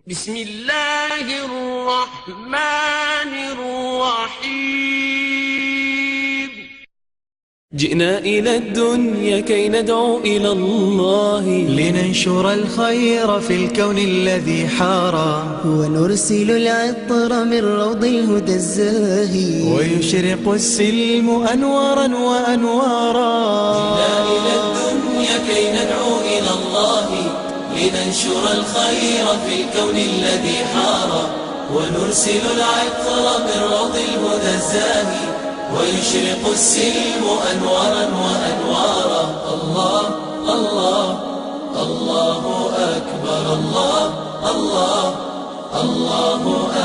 بسم الله الرحمن الرحيم. جئنا إلى الدنيا كي ندعو إلى الله، لننشر الخير في الكون الذي حارى، ونرسل العطر من روض الهدى الزاهي، ويشرق السلم أنوارا وأنوارا. جئنا إلى الدنيا كي ندعو إلى الله، لننشر الخير في الكون الذي حارى، ونرسل العطر من روض الهدى الزاهي، ويشرق السلم أنوارا وأنوارا. الله الله الله أكبر، الله الله الله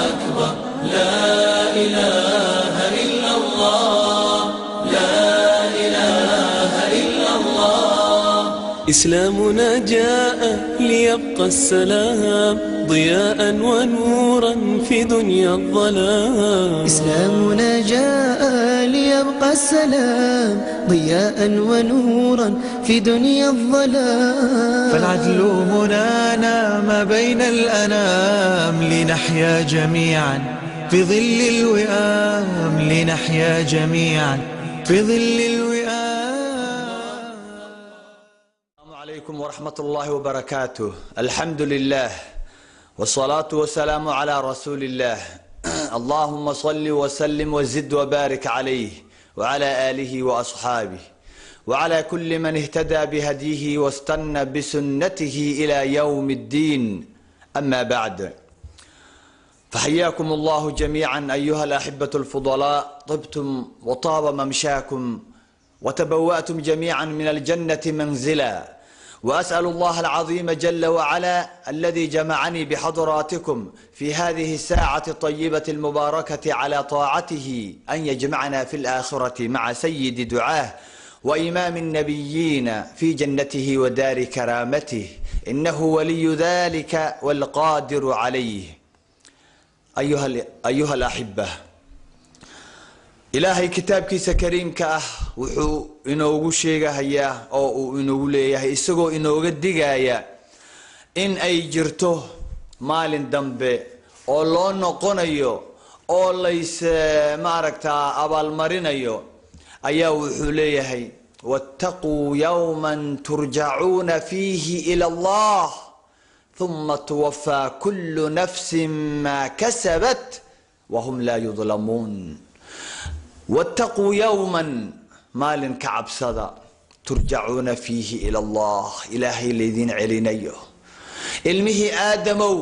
أكبر، لا إله إلا الله، لا إله إلا الله. إسلامنا جاء ليبقى السلام، ضياء ونورا في دنيا الظلام. إسلامنا جاء ليبقى السلام، ضياء ونورا في دنيا الظلام. فالعدل منانا ما بين الأنام، لنحيا جميعا في ظل الوئام، لنحيا جميعا في ظل الوئام. السلام عليكم ورحمة الله وبركاته. الحمد لله والصلاة والسلام على رسول الله. اللهم صل وسلم وزد وبارك عليه وعلى آله وأصحابه وعلى كل من اهتدى بهديه واستنى بسنته إلى يوم الدين. أما بعد، فحياكم الله جميعا أيها الأحبة الفضلاء، طبتم وطاب ممشاكم وتبوأتم جميعا من الجنة منزلا. وأسأل الله العظيم جل وعلا الذي جمعني بحضراتكم في هذه الساعة الطيبة المباركة على طاعته أن يجمعنا في الآخرة مع سيد دعاه وإمام النبيين في جنته ودار كرامته، إنه ولي ذلك والقادر عليه. أيها الأحبة، ilaahay kitaabkiisa kariimka ah wuxuu inoogu sheegahayaa oo uu inoogu leeyahay, isagoo inooga digaya in ay jirto maalin dambe oo loo noqonayo oo lays maaragtaa abaalmarinayo, ayaa wuxuu leeyahay wattaquu yawman turjacuuna fiihi ila Allah thumma tuwafaa kullu nafsin maa kasabat wahum laa yudlamuun. Wattaquu yowman, maalin ka cabsada, turjacuuna fiihi ila allah, ilaahay laydin celinayo. Ilmihii aadamow,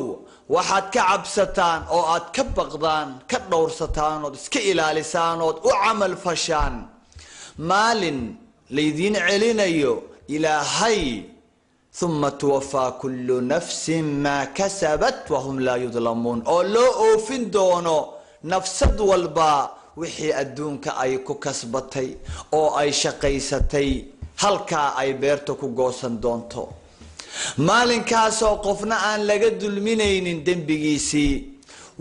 waxaad ka cabsataan oo aad ka baqdaan, ka dhowrsataan ood iska ilaalisaan ood u camal fashaan maalin laydiin celinayo ilaahay. Thumma tuwafaa kullu nafsin maa kasabat wahum laa yudlamuun, oo loo oofin doono nafsad walba wixii adduunka ay ku kasbatay oo ay shaqaysatay, halkaa ay beerta ku goosan doonto. Maalinkaasoo qofna aan laga dulminaynin dembigiisii,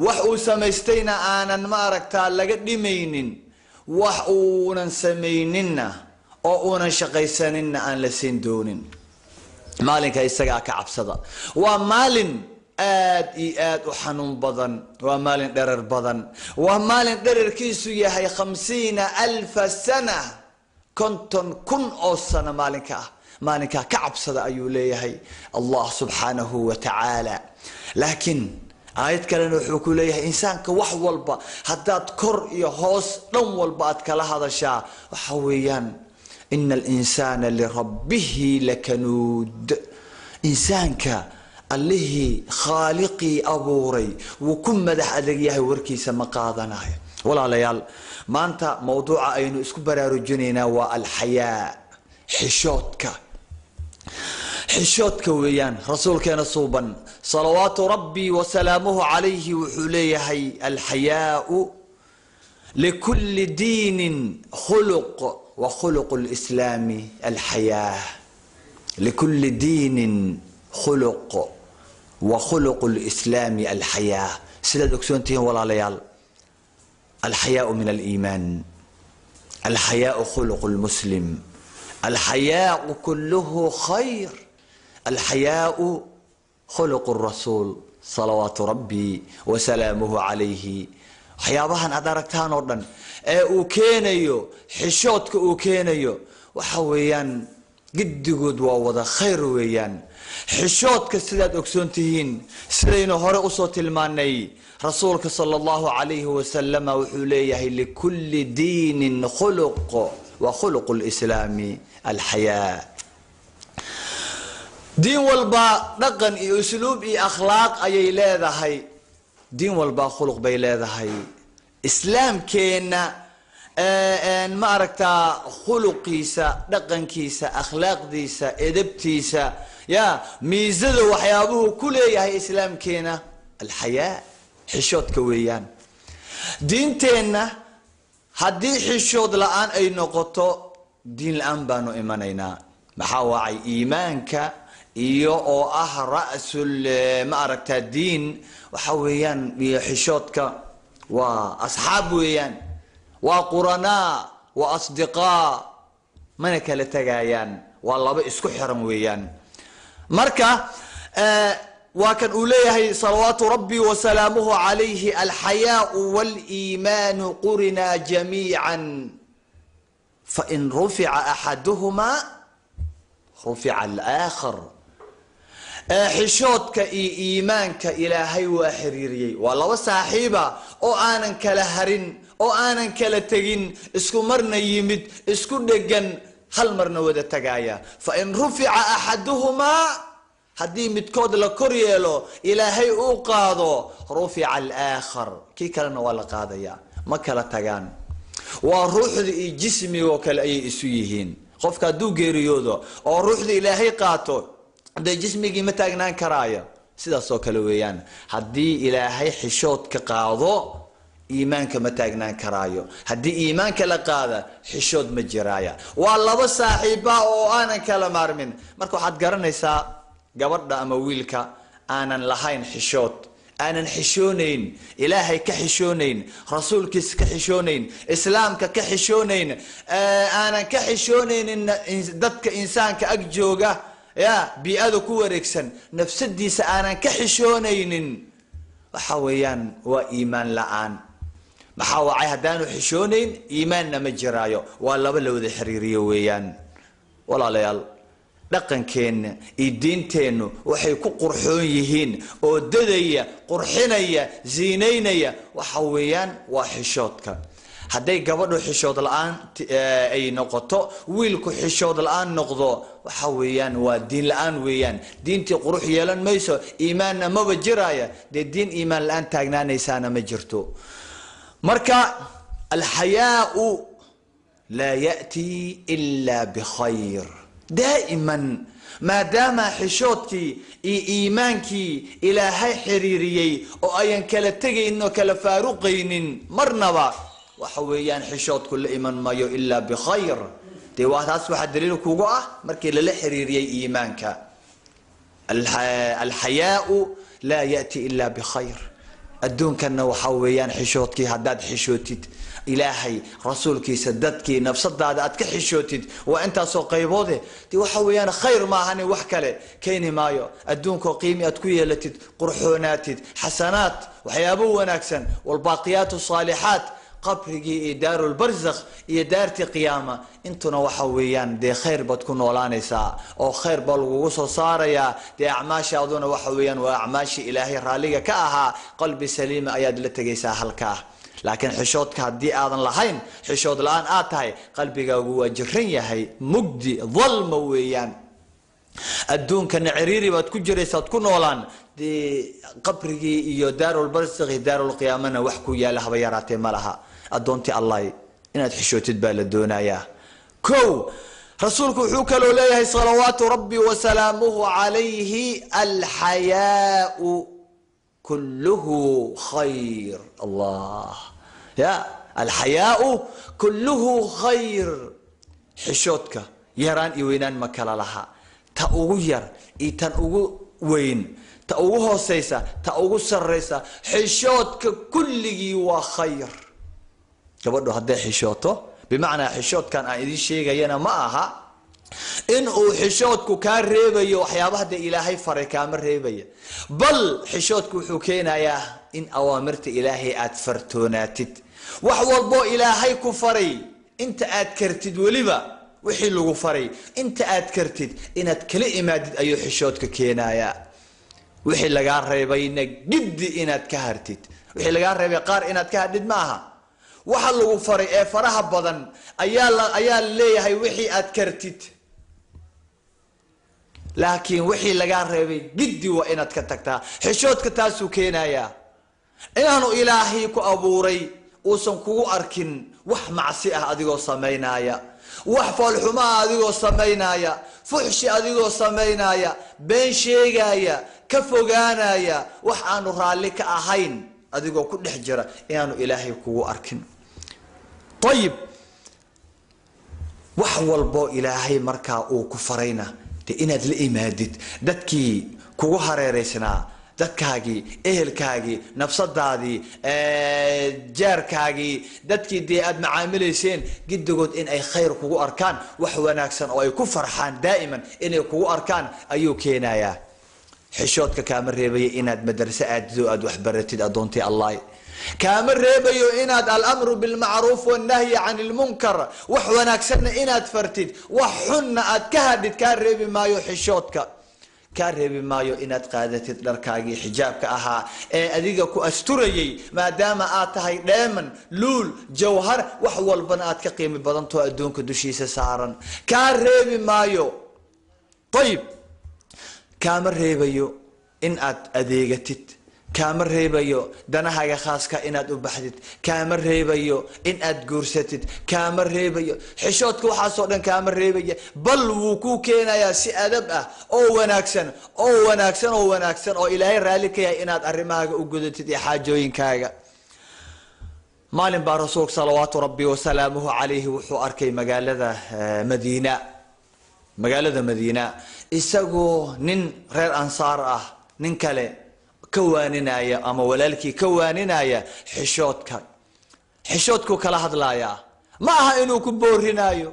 wax uu samaystayna aanan maaragtaa laga dhimaynin, wax uunan samayninna oo uunan shaqaysaninna aan la siin doonin. Maalinka isagaa ka cabsada. Waa maalin aad iyo aad u xanuun badan, waa maalin dherer badan, waa maalin dhererkiisu yahay 50,000 sana, 50,000 oo sano. Maalinka ah, maalinkaa ka cabsada ayuu leeyahay Allah subxaanahu wa tacaala. Laakiin aayad kalena wuxuu ku leeyahay insaanka wax walba haddaad kor iyo hoos dhan walba aad kala hadashaa, waxa weeyaan ina alinsaana lirabbihi lakanuud. Insaanka allihii khaaliqii abuuray wuu ku madax adag yahay, warkiisa ma qaadanayo. Walaalayaal, maanta mowduuca aynu isku baraarujinaynaa waa alxayaa, xishoodka. Xishoodka weeyaan. Rasuulkeena suuban salawaatu rabbi wasalaamuhu calayhi wuxuu leeyahay alxayaau likulli diinin khuluq wa khuluqu lislaami alxayaa. Likulli diinin khuluq wa khuluqu lislaami alxayaa. Sidaad ogsoontihiin walaalayaal, alxayaau min aliimaan, alxayaau khuluqu lmuslim, alxayaau kulluhu khayr, alxayaau Khuluqu rasuul salawaatu rabbi wasalaamuhu calayhi. Waxyaabahan aad aragtaan oo dhan ee uu keenayo xishoodka uu keenayo, waxa weeyaan giddigood waa wada khayr weeyaan. Xishoodka sidaad ogsoon tihiin, sidaynu hore usoo tilmaanay, rasuulka sala allahu calayhi wasalama wuxuu leeyahay: likulli diinin khuluq wa khuluqu lislaami alxayaa. Diin walba dhaqan iyo usluub iyo akhlaaq ayay leedahay, diin walba khuluq bay leedahay. Islaamkeenna, ma aragtaa, khuluqiisa, dhaqankiisa, akhlaaqdiisa, edabtiisa, ya miisada waxyaabuhu ku leeyahay islaamkeena alxayaa, xishoodka weeyaan. Diinteenna haddii xishood la-aan ay noqoto, diin la-aan baanu imanaynaa. Maxaa wacay? Iimaanka iyo oo ah ra-sul, ma aragtaa, diin waxa weeyaan, iyo xishoodka waa asxaab weeyaan, waa quranaa, waa asdiqaa, mana kala tegayaan, waa laba isku xiran weeyaan. Marka waa kan uu leeyahay salawaatu rabbi wasalaamuhu calayhi: alxayaau wاliimaanu qurinaa jamiica, fain rufica axaduhuma rufica alaakhar. Xishoodka iyo iimaanka Ilaahay waa xiriiriyey, waa laba saaxiiba oo aanan kala harin oo aanan kala tegin, isku marna yimid, isku dhegan, hal marna wada tagaaya. Fain rufica axaduhumaa, haddii midkood la kor yeelo, Ilaahay uu qaado, rufica alaakhar, kii kalena waa la qaadaya, ma kala tagaan. Waa ruuxda iyo jismigoo kale ayay isu yihiin. Qofka hadduu geeriyoodo oo ruuxda Ilaahay qaato, dee jismigii ma taagnaan karaayo. Sidaas oo kale weeyaan, haddii Ilaahay xishoodka qaado, iimaanka ma taagnaan karaayo. Haddii iimaanka la qaada, xishood ma jiraaya. Waa laba saaxiiba oo aanan kala maarmin. Marka waxaad garanaysaa, gabadha ama wiilka aanan lahayn xishood, aanan xishoonayn, Ilaahay ka xishoonayn, rasuulkiisa ka xishoonayn, islaamka ka xishoonayn, aanan ka xishoonaynin dadka insaanka ag jooga, ya bii-ada ku wareegsan, nafsadiisa aanan ka xishoonaynin, waxa weeyaan waa iimaan la-aan. Maxaa wacay? Haddaanu xishoonayn, iimaanna ma jiraayo. Waa laba la wada xiriiriyo weeyaan. Walaalayaal, dhaqankeenna iyo diinteennu waxay ku qurxoon yihiin oo dadaya, qurxinaya, ziinaynaya, waxa weeyaan waa xishoodka. Hadday gabadhu xishood la-aan ay noqoto, wiilku xishood la-aan noqdo, waxa weeyaan waa diin la-aan weeyaan. Diintii qurux yeelan mayso, iimaanna maba jiraaya. Dee diin iimaan la-aan taagnaanaysaana ma jirto. Marka alxayaau laa ya'ti ila bikhayr daa'iman, maadaama xishoodkii iyo iimaankii Ilaahay xiriiriyey oo ayan kala tegaynin oo kala faaruqaynin marnaba. Waxa weeyaan xishoodku la iman mayo ilaa bikhayr. Dee waa taas waxaa daliil kugu ah markii lala xiriiriyey iimaanka. Alxayaau laa ya'ti ila bikhayr. Adduunkanna waxaa weeyaan xishoodkii haddaad xishootid, Ilaahay, rasuulkiisa, dadkii, nafsadaada aad ka xishootid, waa intaasoo qayboode, de waxa weeyaan khayr maahani wax kale keeni maayo. Adduunkoo qiimi aad ku yeelatid, qurxoonaatid, xasanaad, waxyaabo wanaagsan, walbaaqiyaat saalixaat, qabrigii iyo daarulbarzakh iyo daartii qiyaama, intuna waxa weeyaan dee khayr baad ku noolaanaysaa oo khayr baa lagugu soo saarayaa. Dee acmaashaaduna waxa weeyaan waa acmaashii Ilaahay raalliga ka ahaa, qalbi saliima ayaad la tegaysaa halkaa. Laakiin xishoodka haddii aadan lahayn, xishood la-aan aad tahay, qalbigaagu waa jiran yahay, mugdi dalma weeyaan. Adduunkana ciriiri baad ku jiraysaad ku noolaan, dee qabrigii iyo daarulbarsakhi, daarulqiyaamana wax ku yaala haba yaraatee ma laha. Addoontii Allah, inaad xishootid baa la doonayaa. Kow, rasuulku wuxuu kaloo leeyahay salawaatu rabbi wasalaamuhu calayhi: alxayaau kulluhu khayr. Allah ya, alxayaau kulluhu khayr. Xishoodka yaraan iyo weynaan ma kala laha, ta ugu yar iyo tan ugu weyn, ta ugu hooseysa, ta ugu sareysa, xishoodka kulligii waa khayr. Gabadhu hadday xishooto, bimacnaa xishoodkan aan idiin sheegayana ma aha In uu xishoodku kaa reebayo waxyaabaha dee Ilaahay faray kaama reebaya, bal xishoodku wuxuu keenayaa in awaamirta Ilaahay aad fartoonaatid. Wax walboo Ilaahay ku faray inta aad kartid, weliba wixii lagu faray inta aad kartid inaad kala imaadid ayuu xishoodka keenayaa. Wixii lagaa reebayna giddi inaad ka hartid. Wixii lagaa reebay qaar inaad ka hadhid ma aha. Waxa lagu faray ee faraha badan ayaa leeyahay wixii aad kartid, laakiin wixii lagaa reebay giddi waa inaad ka tagtaa. Xishoodka taasuu keenayaa, inaanu Ilaahay ku abuuray uusan kugu arkin wax macsi ah adigoo samaynaya, wax foolxumaa adigoo samaynaya, fuxshi adigoo samaynaya, been sheegaya, ka fogaanaya wax aanu raalli ka ahayn adigoo ku dhex jira, inaanu Ilaahay kugu arkin. Ayib, wax walboo Ilaahay markaa uu ku farayna dee inaad la imaadid. Dadkii kugu hareereysnaa, dadkaagii, ehelkaagii, nafsadaadii, jaarkaagii, dadkii dee aad macaamilayseen, giddigood in ay khayr kugu arkaan, wax wanaagsan oo ay ku farxaan daa'iman inay kugu arkaan ayuu keenayaa. Xishoodka kaama reebaya inaad madrase aadid oo aad waxbaratid, addoontii Allah. Kaama reebayo inaad alamru bilmacruuf wannahyi can ilmunkar, wax wanaagsanna inaad fartid, wax xunna aad ka hadhid, kaa reebi maayo. Xishoodka kaa reebi maayo inaad qaadatid dharkaagii xijaabka ahaa ee adiga ku asturayay, maadaama aad tahay dheeman, luul, jawhar, wax walbana aad ka qiimi badantao adduunka dushiisa saaran. Kaa reebi maayo. Ayib, kaama reebayo in aad adeegatid, kaama reebayo danahaaga khaaska inaad u baxdid, kaama reebayo in aad guursatid, kaama reebayo. Xishoodka waxaasoo dhan kaama reebaya, bal wuu ku keenayaa si adab ah oo wanaagsan oo wanaagsan oo wanaagsan oo Ilaahay raalli ka yahay inaad arrimahaaga u gudatid iyo xaajooyinkaaga. Maalin baa Rasuulka salawaatu Rabbi wasalaamuhu calayhi wuxuu arkay magaalada Madiina, magaalada Madiina, isagoo nin reer Ansaar ah nin kale ka waaninaya ama walaalkii ka waaninaya xishoodka. Xishoodkuu kala hadlayaa, ma aha inuu ku boorinaayo.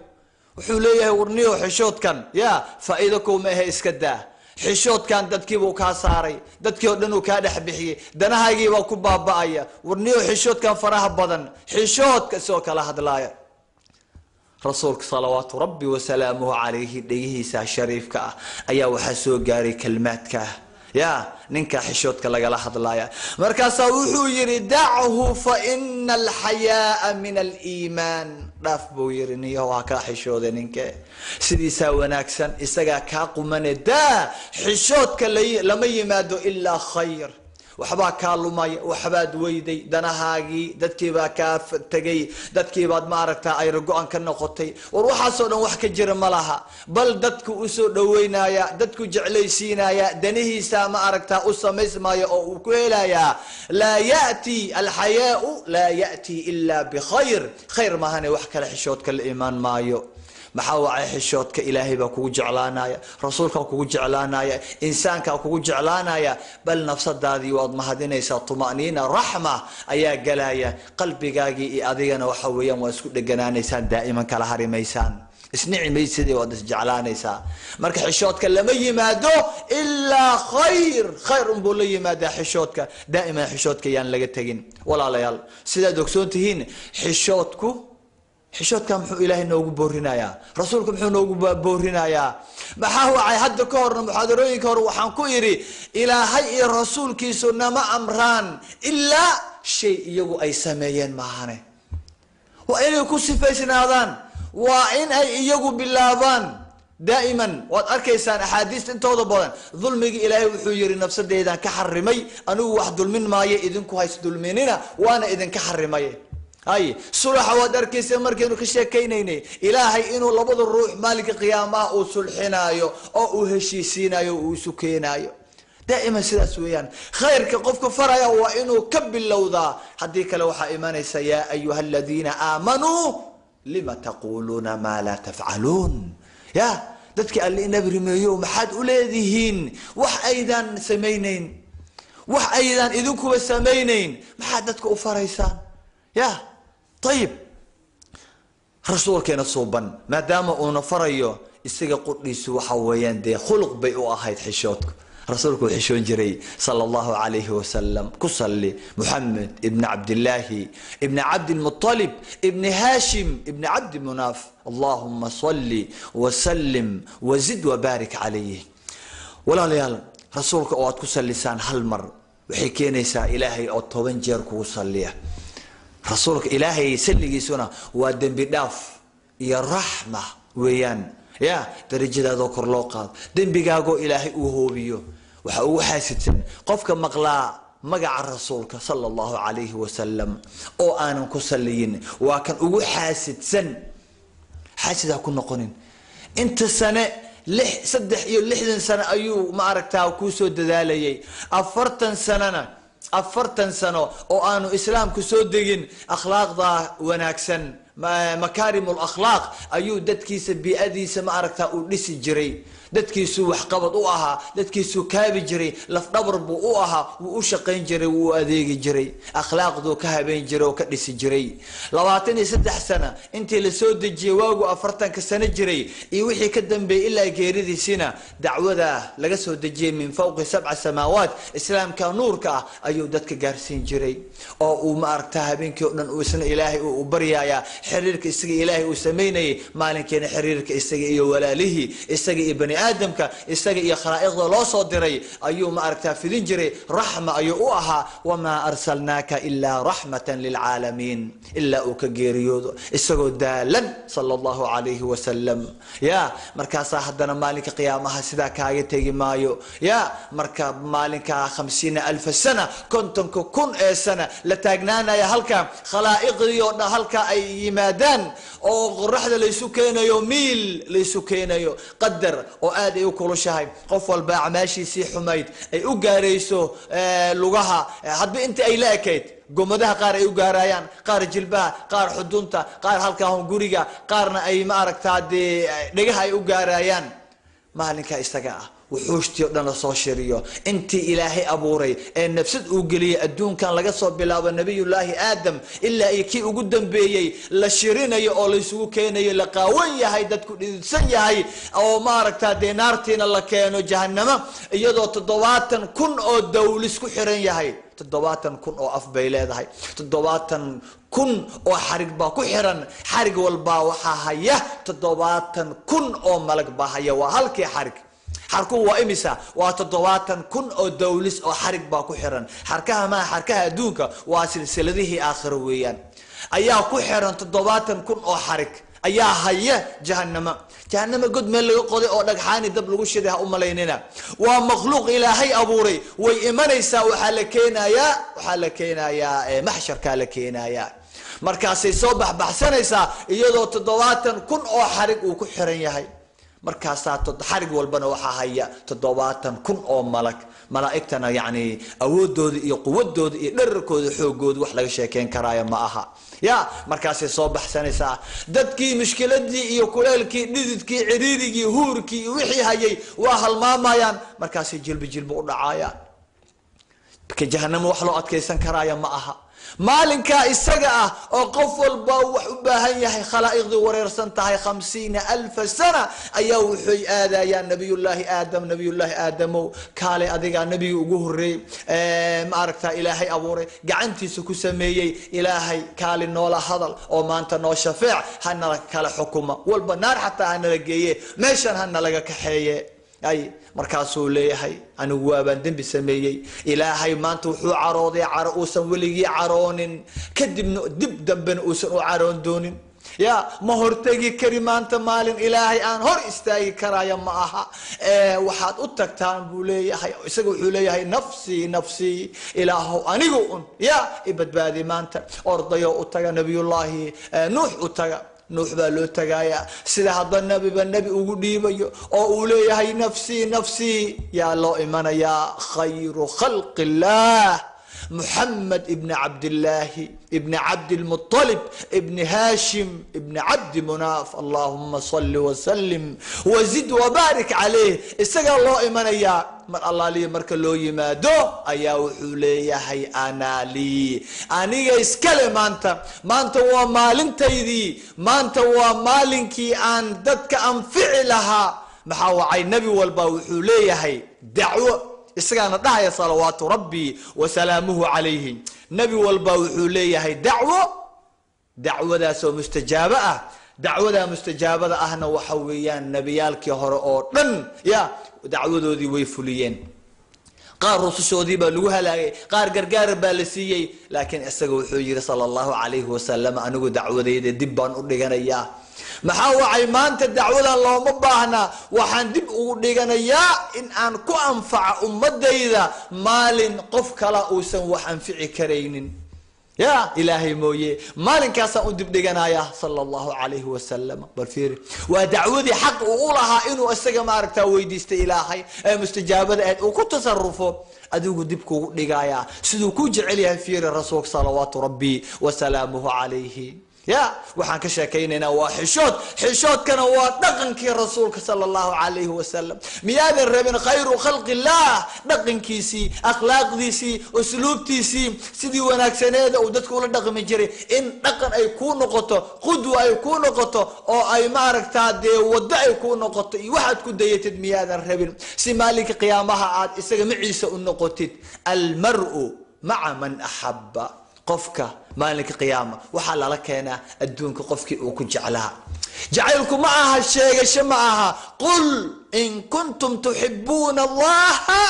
Wuxuu leeyahay: warniyo, xishoodkan yaa faa'iido kuuma ahe, iska daa xishoodkan. Dadkiibuu kaa saaray, dadkii oo dhan uu kaa dhex bixiyey, danahaygiibaa ku baaba'aya. Warniyo, xishoodkan faraha badan, xishoodka isagoo kala hadlaaya, Rasuulka salawaatu Rabbi wasalaamuhu calayhi dhegihiisa shariifka ah ayaa waxaa soo gaaray kelmaadka ya ninka xishoodka lagala hadlaya. Markaasaa wuxuu yidhi: dachu fa ina alxayaaa min aliimaan. Dhaaf buu yidhi, niyaho, ha kaa xishooda ninke, sidiisaa wanaagsan, isagaa kaa qumane, daa xishoodka. Lama yimaado ilaa khayr. Waxbaa kaa lumaya, waxbaad weyday, danahaagii, dadkiibaa kaa tegay, dadkiibaad maaragtaa ayra go-an ka noqotay. War waxaasoo dhan wax ka jira ma laha, bal dadku usoo dhaweynaya, dadku jeclaysiinaya, danihiisa ma aragtaa u samaysmaya oo uu ku helayaa. Laa yati alxayaau, laa ya'ti ila bikhayr, khayr maahane wax kale xishoodka la imaan maayo. Maxaa wacay? Xishoodka Ilaahay baa kugu jeclaanaya, Rasuulkaa kugu jeclaanaya, insaankaa kugu jeclaanaya, bal nafsadaadii waad mahadinaysaa. Tuma'niina, raxma ayaa galaya qalbigaagii iyo adigana. Waxa weeyaan waa isku dheganaanaysaan daa'iman, kala harimaysaan, isnici maysidii, waad isjeclaanaysaa. Marka xishoodka lama yimaado ilaa khayr, khayr unbuu la yimaadaa xishoodka. Daa'iman xishoodka yaan laga tegin, walaalayaal. Sidaad ogsoon tihiin, xishoodku, xishoodka muxuu Ilaahay noogu boorinayaa? Rasuulka muxuu noogu boorinayaa? Maxaa wacay? Hadda ka horna muxaadarooyinka hore waxaan ku idhi: Ilaahay iyo Rasuulkiisu nama amraan ilaa shay iyagu ay sameeyeen maahane. Waa inay ku sifaysnaadaan, waa in ay iyagu bilaabaan daa'iman. Waad arkaysaan axaadiista intooda badan dulmigii Ilaahay wuxuu yihi: nafsadeydaan ka xarimay, anigu wax dulmin maayo, idinku hays dulminina, waana idinka xarimay. Hay, sulaxa waad arkaysa markaynu ka sheekaynaynay, Ilaahay inuu labada ruux maalinka qiyaamaha uu sulxinaayo oo uu heshiisiinayo, uu isu keenaayo. Daa'iman sidaas weeyaan. Khayrka qofka faraya waa inuu ka bilowdaa, haddii kale waxaa imanaysa: yaa ayuha aladiina aamanuu lima taquluuna maa laa tafcaluun. Ya dadkii Alle inabi rimeeyo, maxaad u leedihiin wax aydaan samaynayn? Wax aydaan idinkuba samaynayn maxaad dadka u faraysaan? Ya ayib, Rasuulkeena suuban maadaama uuna farayo Isaga qudhiisu waxa weeyaan dee khuluq bay u ahayd xishoodku. Rasuulku wuxuu xishoon jiray sala allahu calayhi wasalam. Ku salli Muxamed ibni Cabdillaahi ibni Cabdilmutalib ibni Haashim ibni Cabdi Munaaf, allahuma salli wasallim wazid wabaarik calayh. Walaalayaal, rasuulka oo aad ku sallisaan hal mar waxay keenaysaa Ilaahay oo 10 jeer kugu salliya. Rasuulka Ilaahay salligiisuna waa dembi dhaaf iyo raxma weeyaan, ya darajadaadoo kor loo qaado, dembigaagoo Ilaahay uu hoobiyo. Waxa ugu xaasidsan qofka maqlaa magaca rasuulka sala allahu calayhi wasalam oo aanan ku salliyin, waa kan ugu xaasidsan. Xaasid ha ku noqonin. Inta sane 63 sano ayuu ma aragtaa kuusoo dadaalayay, 40 sanana, 40 sano oo aanu islaamku soo degin, akhlaaqda wanaagsan, makaarim lakhlaaq ayuu dadkiisa, bii'adiisa ma aragtaa uu dhisi jiray. Dadkiisuu waxqabad u ahaa, dadkiisuu kaabi jiray, lafdhabar buu u ahaa, wuu u shaqayn jiray, wuu u adeegi jiray, akhlaaqduu ka habeyn jiray oo ka dhisi jiray. 23 sano intii la soo dejiyey waagu 40-ka sano jiray iyo wixii ka dambeeyey ilaa geeridiisina, dacwada laga soo dejiyey min fawqi 7 samaawaat, islaamka nuurka ah ayuu dadka gaarsiin jiray, oo uu ma aragtaa habeenkii o dhan uu isna Ilaahay uu baryayaa. Xiriirka isaga Ilaahay uu samaynayay, maalinkiina xiriirka isaga iyo walaalihii, isaga iyo bani aadamka, isaga iyo khalaa'iqda loo soo diray ayuu ma aragtaa fidin jiray. Raxma ayuu u ahaa, wamaa arsalnaaka ilaa raxmatan lilcaalamiin, ilaa uu ka geeriyoodo isagoo daalan sala allahu calayhi wasalam. Ya markaasaa haddana maalinka qiyaamaha sidaa kaaga tegi maayo. Ya marka maalinkaa 50,000 sana, 50,000 ee sana la taagnaanaya halka khalaa'iqdii oo dhan halka ay yimaadaan, oo qoraxda laysu keenayo, miil laysu keenayo, qadar oo aad ay u kulushahay, qof walba acmaashiisii xumayd ay u gaarayso lugaha, hadba inta ay la ekayd, gomadaha qaar ay u gaarayaan, qaar jilbaha, qaar xudunta, qaar halkaa guriga, qaarna ay ma aragtaa dee dhegaha ay u gaarayaan. Maalinka isaga ah wuxuushtii o dhan lasoo shiriyo, intii Ilaahay abuuray ee nafsad uu geliyey adduunkan, laga soo bilaabo Nabiyullaahi Aadam ilaa iyo kii ugu dambeeyey, la shirinayo oo laysugu keenayo, la qaawan yahay, dadku dhididsan yahay, oo maaragtaa dee naartiina la keeno jahanamo, iyadoo 70,000 oo dawlis ku xiran yahay. 70,000 oo af bay leedahay, 70,000 oo xarig baa ku xiran. Xarig walbaa waxaa haya 70,000 oo malag baa haya. Waa halkii xarig. Xarkuhu waa imisa? Waa 70,000 oo dawlis oo xarig baa ku xiran. Xarkaha maa xarkaha adduunka, waa silsiladihii aakhiro weeyaan, ayaa ku xiran. 70,000 oo xarig ayaa haya jahanamo. Jahanamo god meel laga qoday oo dhagxaani dab lagu shiday ha u malaynina, waa makhluuq Ilaahay abuuray. Way imanaysaa, waxaa la keenayaa, waxaa la keenayaa maxsharkaa la keenayaa. Markaasay soo baxbaxsanaysaa iyadoo 70,000 oo xarig uu ku xiran yahay. Markaasaa xarig walbana waxaa haya 70,000 oo malag. Malaa'igtana yacni awoodooda iyo quwadooda iyo dherarkooda, xoogooda wax laga sheekeyn karaayo ma aha. Ya markaasay soo baxsanaysaa, dadkii mushkiladii iyo kuleelkii, dhididkii, ciriirigii, huurkii iyo wixii hayay waa halmaamayaan. Markaasay jilbi jilbi u dhacayaan. Marka jahanamo wax loo adkaysan karaayo ma aha. Maalinkaa isaga ah oo qof walba wax u baahan yahay, khalaa'iqdii wareersan tahay, 50,000 sana ayaa waxay aadayaan Nabiyullaahi Aadam. Nabiyullaahi Aadamow, kaalay, adigaa nebigii ugu horreeyey ma aragtaa Ilaahay abuuray, gacantiisa ku sameeyey. Ilaahay kaali noola hadal oo maanta noo shafeec, hanala kala xukuma walba, naar xataa hanala geeye, meeshan hanalaga kaxeeye. Ay markaasuu leeyahay, anigu waabaan dembi sameeyey. Ilaahay maanta wuxuu carooday caro uusan weligii caroonin, kadibna dib dambena uusan u caroon doonin. Ya ma hortegi kari maanta, maalin Ilaahay aan hor istaagi karaya ma aha. Waxaad u tagtaan buu leeyahay. Isaga wuxuu leeyahay, nafsii nafsii, Ilaahow anigu un ya i badbaadi maanta. Ordayoo u taga Nabiyullaahi Nuux, u taga. Nuux baa loo tagayaa, sida hadda nebiba nebi ugu dhiibayo oo uu leeyahay nafsii nafsii, yaa loo imanayaa? Khayru khalqi illaah. Muxamed ibni Cabdillaahi ibni Cabdilmuطalib ibni Haashim ibni Cabdi Munaaf, allahuma salli wasalim wazid wabaarik calayh. Isagaa loo imanayaa. Mar allaaliya marka loo yimaado ayaa wuxuu leeyahay: "Anaa lii, aniga iskale maanta. Maanta waa maalintaydii, maanta waa maalinkii aan dadka anfici lahaa." Maxaa wacay? Nebi walba wuxuu leeyahay dacwo, isagaana dhahaya salawaatu rabbi wasalaamuhu calayhi. Nebi walba wuxuu leeyahay dacwo, dacwadaasoo mustajaabo ah. Dacwadaa mustajaabada ahna waxa weeyaan nebiyaalkii hore oo dhan ya dacwadoodii way fuliyeen. Qaar rusushoodii baa lagu halaagay, qaar gargaar baa la siiyey, laakiin isaga wuxuu yihi sala Allahu calayhi wasalam: "Anigu dacwadayda dib baan u dhiganayaa. Maxaa wacay? Maanta dacwadan looma baahnaa. Waxaan dib ugu dhiganayaa in aan ku anfaco ummadayda maalin qof kala uusan wax anfici karaynin ya Ilaahay mooye. Maalinkaasaan u dib dhiganaya," sala Allahu calayhi wasalam. Bal fiiri, waa dacwadii xaq uu u lahaa inuu isaga maaragtaa weydiistay Ilaahay ee mustajaabada ahayd uu ku tasarufo, adigu dib kugu dhigayaa. Siduu ku jecel yahay fiiri rasuulka salawaatu rabbi wasalaamuhu calayhi. Ya waxaan ka sheekaynaynaa waa xishood. Xishoodkana waa dhaqankii rasuulka sala Allahu calayhi wasalam. Miyaadan rabin khayru khalqi illah dhaqankiisii, akhlaaqdiisii, usluubtiisii, sidii wanaagsaneeda uu dadka ula dhaqmi jiray in dhaqan ay kuu noqoto, qudwa ay kuu noqoto, oo ay maaragtaa dee waddo ay kuu noqoto iyo waxaad ku dayatid? Miyaadan rabin si maalinka qiyaamaha aad isaga maciisa u noqotid? Almaru maca man axaba. Qofka maalinka qiyaama waxaa lala keenaa adduunka qofkii uu ku jeclaa. Jacaylku ma aha sheegasho, ma aha. "Qul in kuntum tuxibuuna Allaha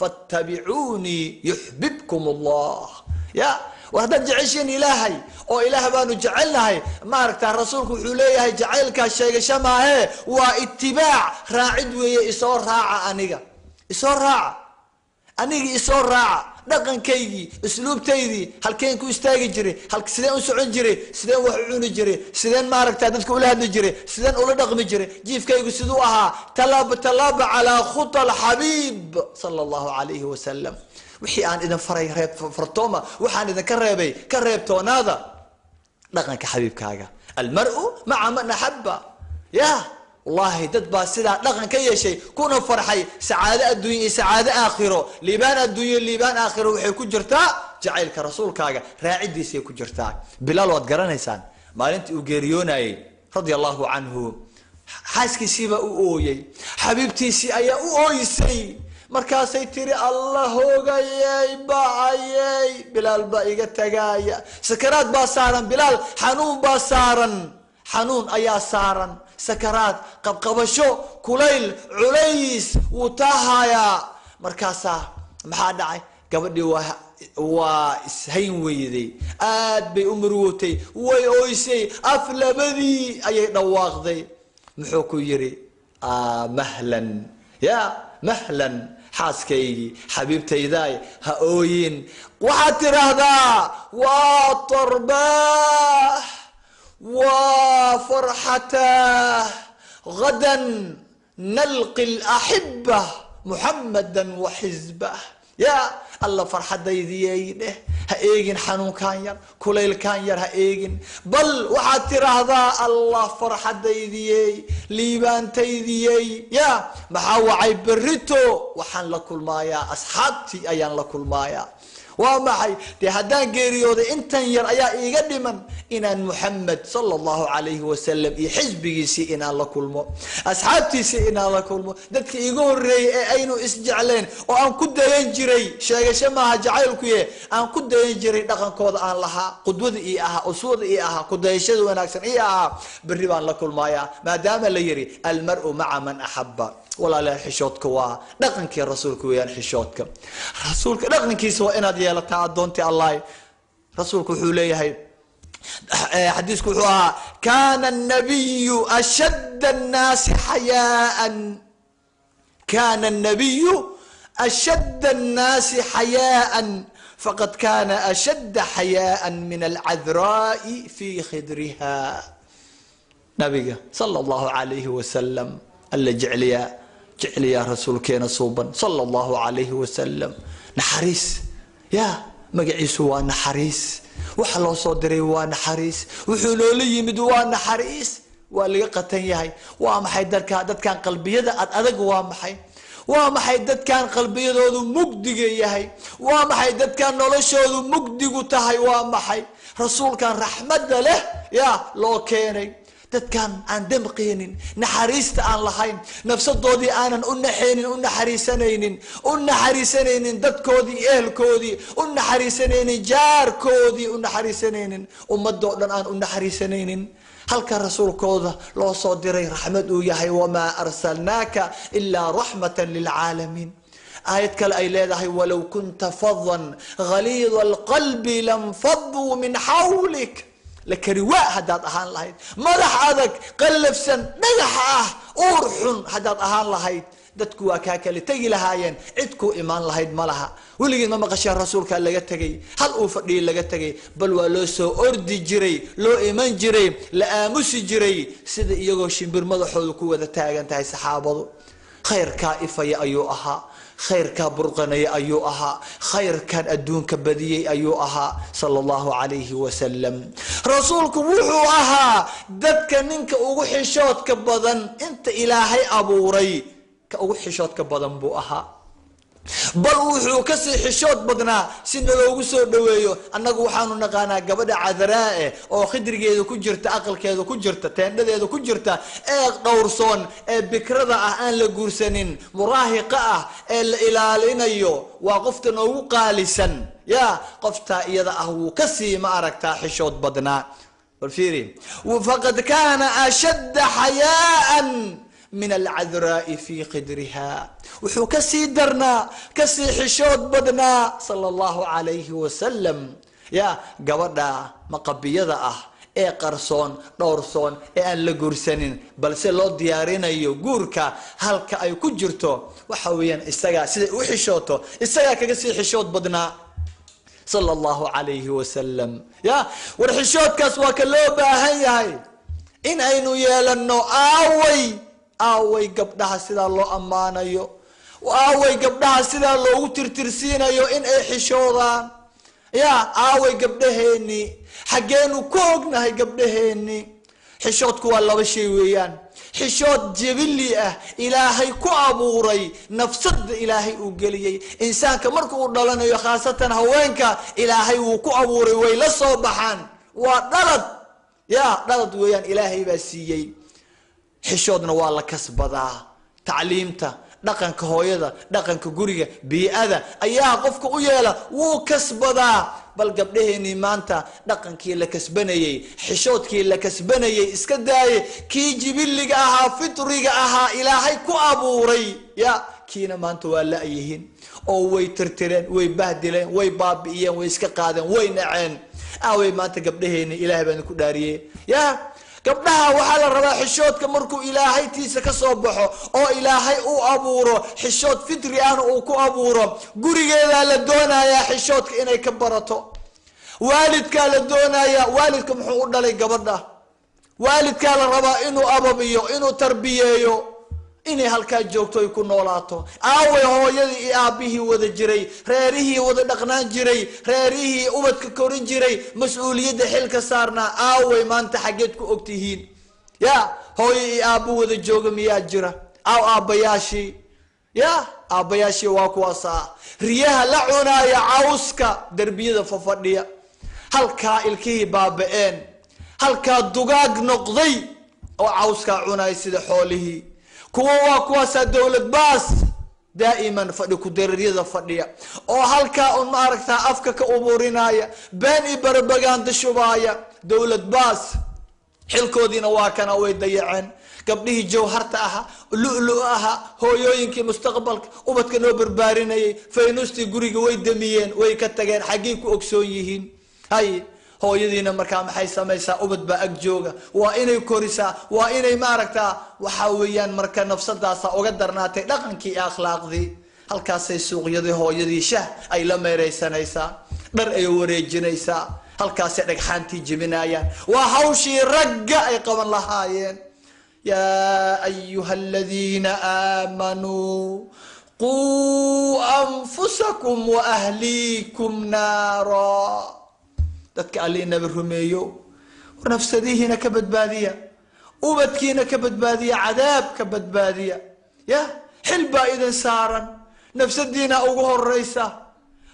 fattabicuunii yuxbibkum Allah." Ya war haddaad jeceshiin Ilaahay oo Ilaah baanu jecelnahay, maaragta rasuulku wuxuu leeyahay jacaylkaa sheegasho maahee, waa itibaac, raacid weeye. Isoo raaca aniga, isoo raaca anigii, isoo raaca dhaqankaygii, usluubtaydii, halkeen ku istaagi jiray, sideen u socon jiray, sideen wax u cuni jiray, sideen maaragta dadka ula hadli jiray, sideen ula dhaqmi jiray, jiifkaygu siduu ahaa, tallaabo tallaaba calaa khuta alxabiib sala Allahu calayhi wasalam. Wixii aan idin faray reeb fartooma, waxaan idinka reebay ka reebtoonaada. Dhaqanka xabiibkaaga, almaru maca man axaba. Ya wallahi dad baa sidaa dhaqan ka yeeshay kuna farxay. Sacaado adduunya iyo sacaado aakhiro, liibaan adduunyo, liibaan aakhiro waxay ku jirtaa jacaylka rasuulkaaga raacidiisay ku jirtaa. Bilaal waad garanaysaan, maalintii uu geeriyoonayey radia Allahu canhu, xaaskiisiibaa u ooyey, xabiibtiisii ayaa u ooysay. Markaasay tiri: "Allah, hoogayey, bacayey, Bilaal baa iga tagaaya." Sakaraad baa saaran Bilaal, xanuun baa saaran, xanuun ayaa saaran, sakaraad, qabqabasho, kulayl, culays wuu taahayaa. Markaasaa maxaa dhacay? Gabadhii waa ishayn weyday, aad bay u murugotay, way oysay, af labadii ayay dhawaaqday. Muxuu ku yidhi? "Mahlan ya mahlan, xaaskaygii, xabiibtaydaay, ha ooyin. Waxaad tidhaahdaa: waa tarbaah, waa farxataah, gadan nalqi alaxiba Muxamada wa xisbah." Ya Alla, farxadaydiyey dheh, ha eegin xanuunkan yar, kulaylkan yar ha eegin, bal waxaad tiraahdaa: "Allah, farxadaydiyey, liibaantaydiyey." Ya maxaa wacay? Berito waxaan la kulmaayaa asxaabtii ayaan la kulmaayaa. Waa maxay dee? Haddaan geeriyooday intan yar ayaa iiga dhiman inaan Muxamed sala Allahu calayhi wasalam iyo xisbigiisii inaan la kulmo, asxaabtiisii inaan la kulmo, dadka iiga horreeyey ee aynu isjecleen oo aan ku dayan jiray. Sheegasho maaha jacaylkuye, aan ku dayan jiray, dhaqankooda aan lahaa, qudwada ii ahaa, uswada ii ahaa, kudayashada wanaagsan ii ahaa, berri baan la kulmayaa, maadaama la yiri almaru maca man axaba. Walaalayaal, xishoodka waa dhaqankii rasuulka weeyaan. Xishoodka rasuulka dhaqankiisa waa inaad yeelataa, addoontii Allah. Rasuulku wuxuu leeyahay, xadiisku wuxuu ahaa: "Kana الnabiyu ashadd الnaasi xayaaan, kana الnabiyu ashadd الnaasi xayaaan, faqad kana ashadda xayaaan min alcadraa'i fi khidriha." Nabiga sala Allahu calayhi wasalam, Alla jecliyaa, jecliyaa rasuulkeena suuban sala Allahu calayhi wasalam. Naxariis ya Magaciisu waa naxariis, waxa loo soo diray waa naxariis, wuxuu noola yimid waa naxariis. Waa laga qatan yahay. Waa maxay dadkan qalbiyada ad adag? Waa maxay? Waa maxay dadkan qalbiyadoodu mugdiga yahay? Waa maxay dadkan noloshoodu mugdigu tahay? Waa maxay rasuulkan raxmadda leh yaa loo keenay? Dadkan aan damqeynin, naxariista aan lahayn, nafsadoodii aanan u naxaynin, u naxariisanaynin, u naxariisanaynin dadkoodii iyo ehelkoodii, u naxariisanaynin jaarkoodii, u naxariisanaynin ummadoo dhan aan u naxariisanaynin, halka rasuulkooda loo soo diray raxmad uu yahay. Wamaa arsalnaaka ilaa raxmatan lilcaalamiin. Aayad kale ay leedahay: walow kunta fadan ghaliida alqalbi lanfaduu min xawlik. La kariwaa haddaad ahaan lahayd, madax adag, qallafsan, dhagax ah, uur xun haddaad ahaan lahayd, dadku waa kaa kale tegi lahaayeen, cid kuu imaan lahayd ma laha. Weligeed ma maqasheen rasuulkaa laga tegay, hal uu fadhiyay laga tegay? Bal waa loo soo ordi jiray, loo iman jiray, la aamusi jiray, sida iyagoo shimbir madaxooda ku wada taagan tahay saxaabadu. Khayrkaa ifaya ayuu ahaa, khayrkaa burqanaya ayuu ahaa, khayrkan adduunka badiyey ayuu ahaa, sala allahu calayhi wasalam. Rasuulku wuxuu ahaa dadka ninka ugu xishoodka badan inta Ilaahay abuuray, ka ugu xishoodka badan buu ahaa. Bal wuxuu kasii xishood badnaa si naloogu soo dhaweeyo. Annagu waxaanu naqaanaa gabadha cadaraae oo khidrigeeda ku jirta, aqalkeeda ku jirta, teendhadeeda ku jirta, ee dhowrsoon, ee bikrada ah, aan la guursanin, muraahiqa ah, ee la ilaalinayo, waa qofta noogu qaalisan. Ya qoftaa iyada ah wuu kasii, ma aragtaa, xishood badnaa. Bal fiiri: faqad kaana ashadda xayaaan min alcadraa'i fi qidriha. Wuxuu kasii darnaa, kasii xishood badnaa, sala allahu calayhi wasalam, ya gabadha maqabiyada ah ee qarsoon, dhowrsoon, ee aan la guursanin balse loo diyaarinayo guurka, halka ay ku jirto waxa weeyaan isagaa siday u xishooto isagaa kaga sii xishood badnaa, sala allahu calayhi wasalam. Ya war xishoodkaas waa ka loo baahan yahay in aynu yeelano. Aaway, aaway gabdhaha sidaa loo ammaanayo? Aaway gabdhaha sidaa loogu tirtirsiinayo in ay xishoodaan? Ya aaway gabdhaheeni? Xaggeenu ku ognahay gabdhaheeni? Xishoodku waa laba shay weeyaan: xishood jibili ah, Ilaahay ku abuuray, nafsada Ilaahay uu geliyey insaanka marka uu dhalanayo, khaasatan haweenka, Ilaahay wuu ku abuuray, way la soo baxaan, waa dhalad, ya dhalad weeyaan, Ilaahay baa siiyey. Xishoodna waa la kasbadaa. Tacliimta, dhaqanka hooyada, dhaqanka guriga, bii-ada ayaa qofka u yeela, wuu kasbadaa. Bal gabdhaheenii maanta dhaqankii la kasbanayey, xishoodkii la kasbanayey iska daaye, kii jibiliga ahaa, fitriga ahaa, Ilaahay ku abuuray, ya kiina maanta waa la-yihiin oo way tirtireen, way bahdileen, way baabi'iyeen, way iska qaadeen, way naceen. Aaway maanta gabdhaheeni? Ilahay baan ku dhaariyey. Ya gabdhaha waxaa la rabaa xishoodka markuu Ilaahay tiisa ka soo baxo oo Ilaahay uu abuuro, xishood fitri ahna uu ku abuuro, gurigeedaa la doonayaa xishoodka inay ka barato. Waalidkaa la doonayaa. Waalidka muxuu u dhalay gabadha? Waalidkaa la rabaa inuu ababiyo, inuu tarbiyeeyo, inay halkaa joogto ay ku noolaato. Aaway hooyadii iyo aabbihii wada jiray, reerihii wada dhaqnaan jiray, reerihii ubadka korin jiray, mas-uuliyadda xilka saarnaa? Aaway maanta? Xaggeed ku ogtihiin? Ya hooyo iyo aabbo wada jooga miyaa jira? Aaw aabbayaashii? Ya aabbayaashii waa kuwaasa riyaha la cunaaya cawska, derbiyada fafadhiya, halkaa ilkihii baaba-een, halkaa dugaag noqday oo cawskaa cunaya sida xoolihii. Kuwa waa kuwaasaa dowlad baas daa'iman fadhi ku-dararyada fadhiya oo halkaa un, ma aragtaa, afka ka uburinaya, been iyo barabagaanda shubaaya. Dowlad baas xilkoodiina waa kana, way dayaceen gabdhihii jawharta ahaa, lu-lu ahaa, hooyooyinkii mustaqbalka ubadka noo barbaarinayay. Faynustii guriga way damiyeen, way ka tageen. Xaggey ku ogsoon yihiin? Hay hooyadiina markaa maxay samaysaa? Ubad baa ag jooga, waa inay korisaa, waa inay, maaragtaa, waxaa weeyaan marka nafsadaasa uga darnaatay dhaqankii iyo akhlaaqdii. Halkaasay suuqyadii hooyadii shah ay la meeraysanaysaa, dhar ay wareejinaysaa, halkaasay dhagxaantii jebinayaan. Waa hawshii ragga ay qaban lahaayeen. Yaa ayuha aladiina aamanuu Quu anfusakum wa ahliikum naara. Dadka Alle inaba rumeeyo, war nafsadihiina ka badbaadiya, ubadkiina ka badbaadiya, cadaab ka badbaadiya. Ya xil baa idin saaran, nafsadiina ugu horeysa,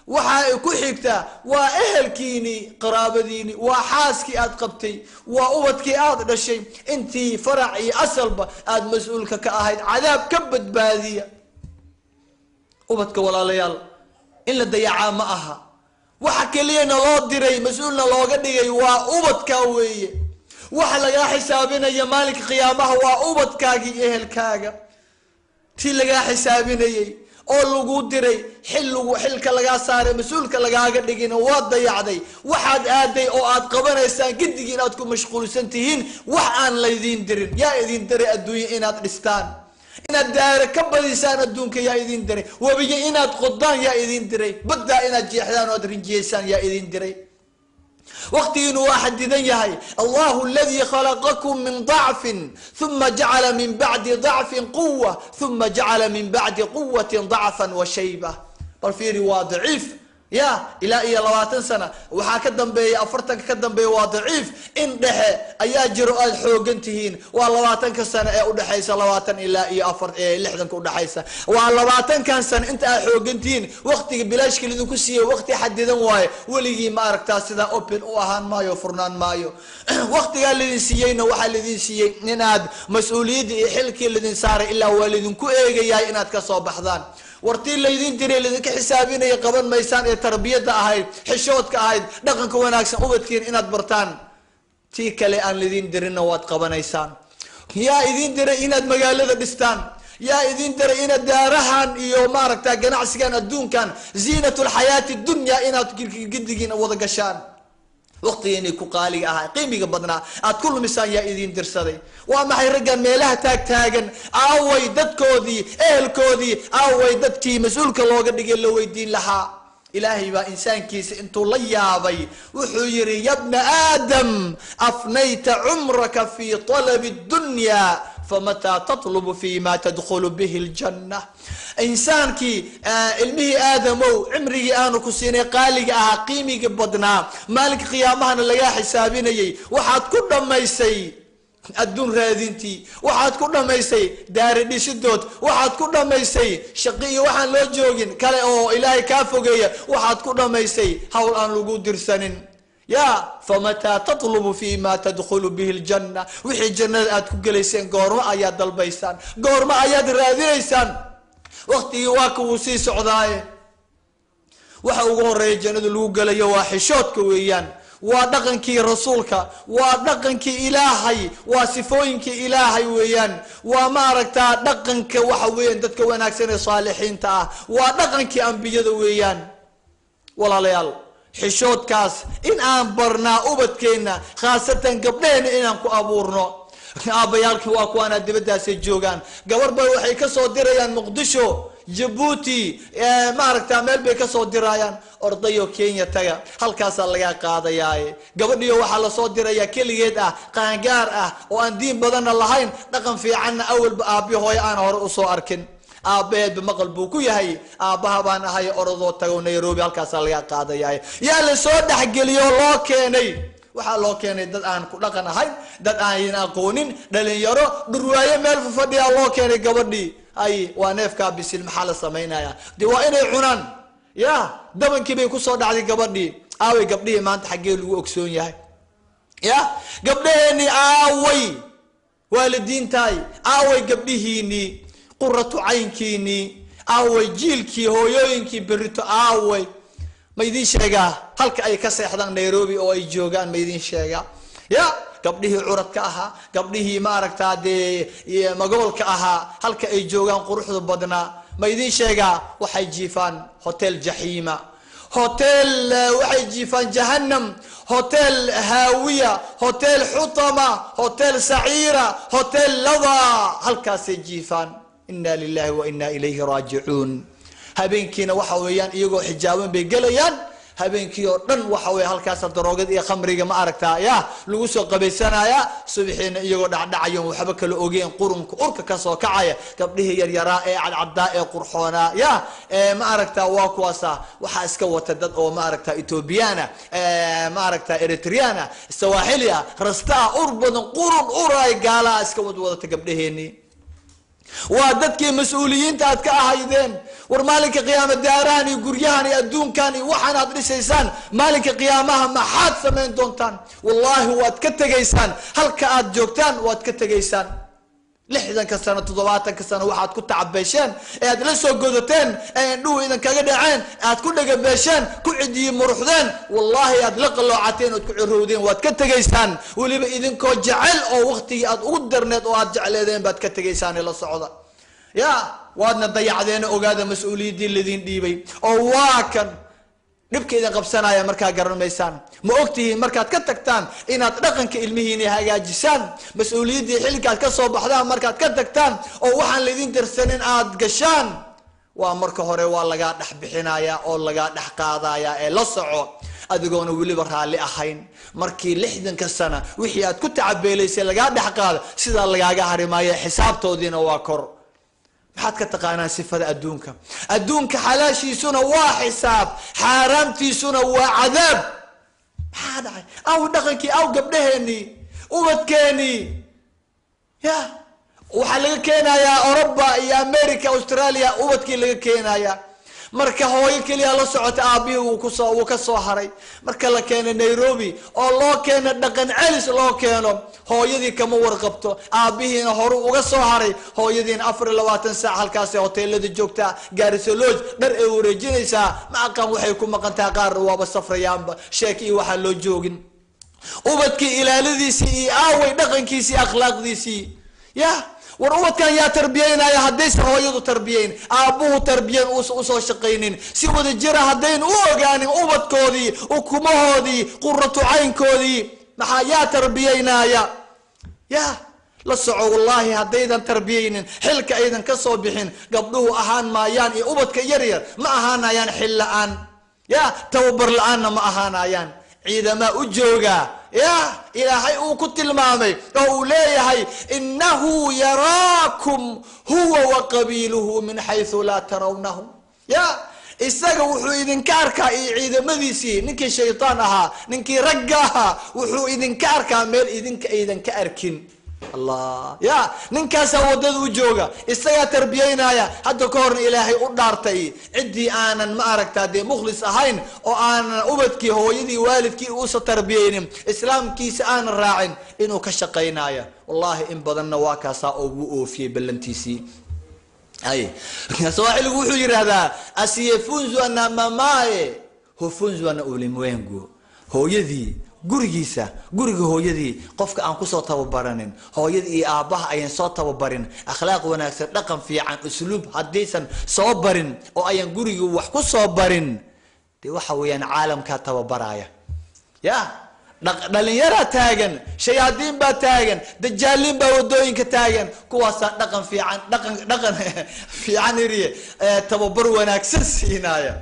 waxa ku xigta waa ehelkiinii, qaraabadiinii, waa xaaskii aad qabtay, waa ubadkii aad dhashay, intii farac iyo asalba aad mas-uulka ka ahayd cadaab ka badbaadiya. Ubadka walaalayaal in la dayacaa ma aha. Waxa keliyana loo diray, mas-uulna looga dhigay waa ubadkaa weeye. Waxa lagaa xisaabinaya maalinka qiyaamaha waa ubadkaagii, ehelkaaga. Tii lagaa xisaabinayay oo lagu diray, xilligu xilka lagaa saaray, mas-uulka lagaaga dhigina waa dayacday. Waxaad aaday oo aad qabanaysaan gidigii inaad ku mashquulsan tihiin wax aan laydiin dirin. Yaa idin diray adduunye inaad dhistaan, inaad daare ka badisaan adduunka? Yaa idin diray webiye inaad qodaan? Yaa idin diray baddaa inaad jeexdaan oo aad rinjiyeysaan? Yaa idin diray? Waqtigiinu waa xadidan yahay. Allahu aladii khalaqakum min dacfin uma jacala min bacdi dacfin quwa uma jacala min bacdi quwatin dacfan wa shayba. Bal fiiri, waa daciif ya ilaa iyo 20 sana, waxaa ka dambeeya 40-ka ka dambeeya waa daciif. In dhexe ayaa jiro aad xoogan tihiin, waa 20-ka sano ee udhexaysa 20 ilaa iyo 60-ka udhexaysa. Waa 20-kan sano inta aad xoogan tihiin. Waqtiga bilaashka lidinku siiyey waqti xadidan waaye, weligii ma aragtaa sidaa open u ahaan maayo, furnaan maayo. Waqtigaa lidin siiyeyna waxaa lidin siiyey inaad mas-uuliyadda iyo xilkii lidin saaray, ilaa waa lidinku eegayahay inaad kasoo baxdaan. Wartii laydin diray laydinka xisaabinaya qaban maysaan, ee tarbiyadda ahayd, xishoodka ahayd, dhaqanka wanaagsan ubadkiin inaad bartaan. Tii kale aan laydin dirinna waad qabanaysaan. Yaa idin diray inaad magaalada dhistaan? Yaa idin diray inaad daarahan iyo maaragta ganacsigan adduunkan, ziinatulxayaati dunya, inaad gidigiina wada gashaan? Waqtigiinii ku qaaliga ahaa, qiimiga badnaa aad ku lumisaan yaa idin dirsaday? Waa maxay raggan meelaha taagtaagan? Aaway dadkoodii, ehelkoodii? Aaway dadkii mas-uulka looga dhigay la weydiin lahaa? Ilaahay baa insaankiisa intuu la yaabay wuxuu yihi: yabna aadam, afnayta cumraka fi talabi dunya, famataa tatlubu fi ma tadkhulu bihi ljanna. Insaankii, ilmihii aadamow, cimrigii aanu ku siinay qaaliga ahaa, qiimiga badnaa, maalinka qiyaamahana lagaa xisaabinayay, waxaad ku dhammaysay adduun raadintii, waxaad ku dhammaysay daari dhisidood, waxaad ku dhammaysay shaqi iyo waxaan loo joogin kale oo ilaahay kaa fogeeya, waxaad ku dhammaysay hawl aan lagu dirsanin. Ya famataa tatlubu fi ma tadkhulu bihi ljanna. Wixii jannada aad ku gelayseen goormo ayaad dalbaysaan? Goormo ayaad raadinaysaan? Waqtigii waa kuwuu sii socdaaye. Waxa ugu horeeya jannada lagu gelayo waa xishoodka weeyaan, waa dhaqankii rasuulka, waa dhaqankii ilaahay, waa sifooyinkii ilaahay weeyaan, waa maaragtaa dhaqanka waxa weeyaan dadka wanaagsan ee saalixiinta ah, waa dhaqankii ambiyada weeyaan. Walaalayaal, xishoodkaas in aan barnaa ubadkeenna, khaasatan gabdheheenna inaan ku abuurno. Aabbayaalkii waa kuwaanaa dibaddaasay joogaan. Gabar bay waxay kasoo dirayaan Muqdisho, Jabuuti, maaragta meel bay kasoo dirayaan: ordayo Kenya taga, halkaasaa lagaa qaadayaaye. Gabadhiyo waxaa lasoo dirayaa keligeed ah, qaangaar ah, oo aan diin badanna lahayn, dhaqan fiicanna awalba aabbi hooyo aan hore usoo arkin, aabbaheedba maqal buu ku yahay. Aabbaha baan ahay, orodoo tago Nairobi, halkaasaa lagaa qaadayaaye. Yaa lasoo dhexgeliyo loo keenay? Waxaa loo keenay dad aan ku dhaqan ahayn, dad aan aqoonin, dhalinyaro dhurwaayo meel fadhiyaa loo keenay gabadhii. Ay, waa neefkaa bisil, maxaa la samaynaya? De waa inay cunaan. Ya dabankii bay kusoo dhacday gabadhii. Aaway gabdhihii maanta? Xaggee lagu ogsoon yahay? Ya gabdhaheenii aaway? Waalidiintaay, aaway gabdhihiinii, quratu caynkiinii? Aaway jiilkii hooyooyinkii berrito? Aaway? Ma idiin sheegaa halka ay ka seexdaan Nairobi oo ay joogaan? Ma idiin sheegaa? Ya gabdhihii curadka ahaa, gabdhihii maaragtaa dee magoolka ahaa, halka ay joogaan quruxda badnaa ma idiin sheegaa? Waxay jiifaan hotel jaxiima, hotel waxay jiifaan jahannam, hotel haawiya, hotel xutama, hotel saciira, hotel lada, halkaasay jiifaan. Inna lilahi wa inna ilayhi raajicuun. Habeenkiina waxa weeyaan iyagoo xijaaban bay gelayaan. Habeenkii oo dhan waxa weeye halkaas daroogada iyo khamriga ma aragtaa ya lagu soo qabaysanaya. Subaxiina iyagoo dhacdhacayo waxba kala ogeen, qurunka urka ka soo kacaya, gabdhihii yaryaraa ee cadcadaa ee qurxoonaa ya ma aragtaa waa kuwaasa. Waxaa iska wata dad oo ma aragtaa Ethoobiyaana, ma aragtaa Eritreana, Sawaaxili ah, rasta ah, ur badan, qurun uraay, gaalaa iska wadwadata gabdhaheenii. Waa dadkii mas-uuliyiinta aad ka ahaydeen. War maalinka qiyaama daarahan iyo guryahan iyo adduunkan iyo waxaan aad dhisaysaan, maalinka qiyaamaha maxaad samayn doontaan? Wallaahi waad ka tegaysaan halka aad joogtaan, waad ka tegaysaan. 60ka sano, 70ka sano waxaad ku tacabeesheen ee aad la soo godateen ee indhuhu idinkaga dhaceen, aad ku dhagabeesheen, ku cidiyi muruxdeen, wallaahi aad la qaloocateen ood ku cirowdeen, waad ka tegaysaan. Weliba idinkoo jecel oo waktigii aad ugu darneed oo aad jecleedeen baad ka tegaysaan. La socda ya, waadna dayacdeen. Ogaada mas-uuliyaddii ladin dhiibay oo waa kan dhibka idin qabsanaya. Markaa garan maysaan. Ma ogtihiin markaad ka tagtaan inaad dhaqanka ilmihiina hagaajisaan? Mas-uuliyaddii xilkaad ka soo baxdaan, markaad ka tagtaan oo waxaan laydin dirsanin aad gashaan, waa marka hore waa lagaa dhex bixinaya oo lagaa dhex qaadaya ee la soco, adigoona weliba raalli ahayn. Markii 60ka sana wixii aad ku tacabeelaysay lagaa dhex qaado, sidaa lagaaga harimaya, xisaabtoodiina waa kor. Maxaad ka taqaanaan sifada adduunka? Adduunka xalaashiisuna waa xisaab, xaaraamtiisuna waa cadaab. Maxaa dhacay? Aw dhaqankii, aw gabdhaheenii, ubadkeenii? Ya waxaa laga keenayaa Oroba iyo America, Australia ubadkii laga keenaya. Marka hooyo keliya la socota, aabihii wuu ka soo haray. Marka la keeno Nairobi oo loo keeno dhaqan celis loo keeno, hooyadii kama warqabto, aabihiina horu uga soo haray. Hooyadiina 24 saac halkaasay hoteelada joogtaa, Gaarisa Lodge dhar ay wareejinaysaa, ma aqaan waxay ku maqantaha. Qaarna waaba safrayaanba, sheek iyo waxaa loo joogin. Ubadkii ilaaladiisii iyo aaway dhaqankiisii, akhlaaqdiisii? Ya war ubadkan yaa tarbiyeynaya haddaysan hooyadu tarbiyeyn, aabbuhu tarbiyen uusan usoo shaqaynin? Si wada jira haddaynu u ogaanin ubadkoodii, ukumahoodii, quratu caynkoodii, maxaa yaa tarbiyeynaya? Ya la soco, wallaahi haddaydan tarbiyeynin, xilka aydan ka soo bixin, gabdhuhu ahaan maayaan iyo ubadka yaryar ma ahaanayaan xil la-aan, ya tababar la-aanna ma ahaanayaan. Ciidamaa u joogaa ya Ilaahay uu ku tilmaamay oo uu leeyahay: "Inahu yaraakum huwa wa qabiiluhu min xaysu laa tarawnahum." Ya isaga wuxuu idinka arkaa iyo ciidamadiisii, ninkii shaytaan ahaa, ninkii ragga ahaa, wuxuu idinka arkaa meel idinka aydan ka arkin. Allah, ya ninkaasaa wadada u jooga, isagaa tarbiyeynaya. Hadda ka horna Ilaahay u dhaartay ciddii aanan ma aragtaa dee mukhlis ahayn oo aanan ubadkii, hooyadii, waalidkii uusa tarbiyeynin, islaamkiisa aanan raacin, inuu ka shaqaynaya. Wallahi in badanna waa kaasaa oo wuu oofiyey ballantiisii. Ay Sawaaxiligu wuxuu yidhaahdaa: "Asiyefunzwa na mamaye hufunzwa na ulimwengu." Hooyadii gurigiisa, guriga hooyadii qofka aan kusoo tababaranin, hooyadii iyo aabbaha ayan soo tababarin akhlaaq wanaagsan, dhaqan fiican, usluub haddaysan soo barin oo ayan gurigii wax ku soo barin, dee waxa weeyaan caalamkaa tababaraya. Ya dhalinyaraa taagan, shayaadiin baa taagan, dajaaliin baa wadooyinka taagan. Kuwaasaa dhaqan fiican, dhaqan fiican iriye, tababar wanaagsan siinaya.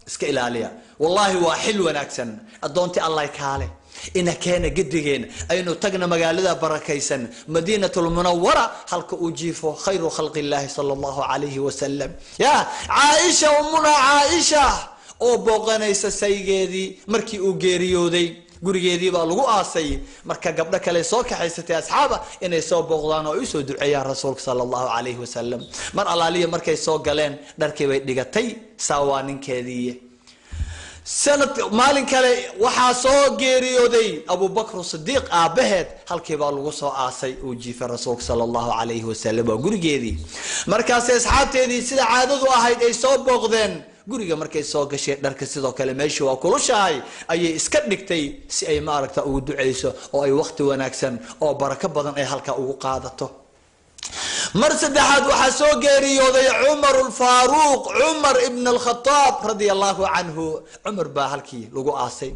Iska ilaaliya, wallahi waa xil wanaagsan. Addoontii Allah kaale ina keena, gedigeen aynu tagna magaalada barakaysan Madiinat Lmunawara, halka uu jiifo khayru khalqi illahi sala Allahu calayhi wasalam. Ya Caaisha, umuna Caaisha oo booqanaysa saygeedii markii uu geeriyooday, gurigeedii baa lagu aasay. Marka gabdho kale soo kaxaysatay asxaaba inay soo booqdaan oo ay usoo duceeyaan rasuulka sala Allahu calayhi wasalam. Mar alaaliya markay soo galeen, dharkii bay dhigatay, saa waa ninkeedii. Sanad maalin kale waxaa soo geeriyooday Abubakr Sidiiq aabaheed, halkii baa lagu soo aasay uu jiifay rasuulka sala Allahu calayhi wasalam, waa gurigeedii. Markaasay asxaabteedii sida caadadu ahayd ay soo booqdeen guriga. Markay soo gashay, dharka sidoo kale meeshii waa kulushahay ayay iska dhigtay si ay maaragta ugu duceyso oo ay waqti wanaagsan oo barako badan ay halkaa ugu qaadato. Mar saddexaad waxaa soo geeriyooday Cumar Lfaaruuq, Cumar ibn Alkhadaab radia Allahu canhu. Cumar baa halkii lagu aasay.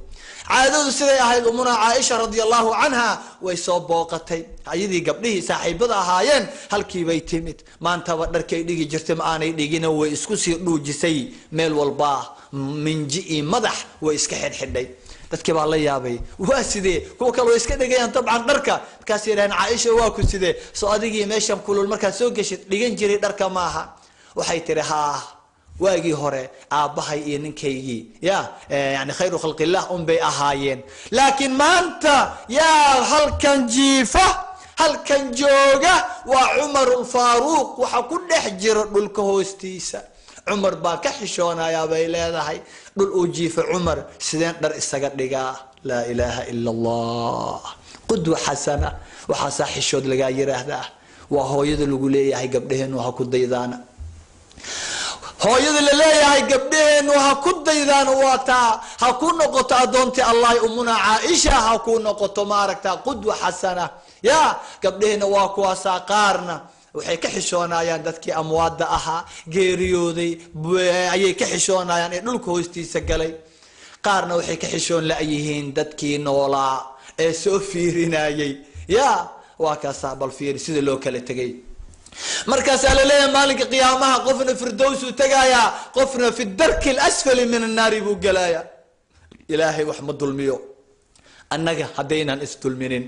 Caadadu siday ahayd, umuna Caaisha radia Allahu canha way soo booqatay, ayadii gabdhihii saaxiibada ahaayeen. Halkii bay timid. Maantaba dharkay dhigi jirtay ma aanay dhigina, way isku sii dhuujisay meel walba. Minji iyo madax way iska xidhxidhay. Dadkii baa la yaabay, waa sidee? Kuwa kale way iska dhigayaan dabcan dharka. Markaas yidhahdeen, Caaisha, waa ku sidee? Soo adigii meeshan kulul markaad soo geshid dhigan jiray dharka maaha? Waxay tiri, haa, waagii hore aabbahay iyo ninkaygii ya yani khayru khalqillah un bay ahaayeen, laakiin maanta yaa halkan jiifa, halkan jooga? Waa Cumar Alfaaruuq. Waxa ku dhex jira dhulka hoostiisa Cumar baan ka xishoonayaa, bay leedahay. Dhul uu jiifa Cumar sideen dhar isaga dhigaa? Laa ilaaha ila Allah. Qudwa xasana, waxaasaa xishood lagaa yiraahdaa. Waa hooyada lagu leeyahay gabdhaheenu ha ku daydaana. Hooyada la leeyahay gabdhaheenu ha ku daydaan waa taa. Ha ku noqoto addoontii Allahi Umuna Caaisha, ha ku noqoto, maaragta, qudwa xasana. Ya gabdhaheena waa kuwaasaa. Qaarna waxay ka xishoonayaan dadkii amwaadda ahaa, geeriyooday ayay ka xishoonayaan ee dhulka hoostiisa galay. Qaarna waxay ka xishoon la-yihiin dadkii noolaa ee soo fiirinayay. Ya waa kaasaa, bal fiiri sida loo kala tegay. Markaasaa laleeyahay maalinka qiyaamaha qofna firdowsuu tegayaa, qofna fi darki alasfali min annaari buu gelayaa. Ilaahay wax ma dulmiyo. Annaga haddaynaan isdulminin,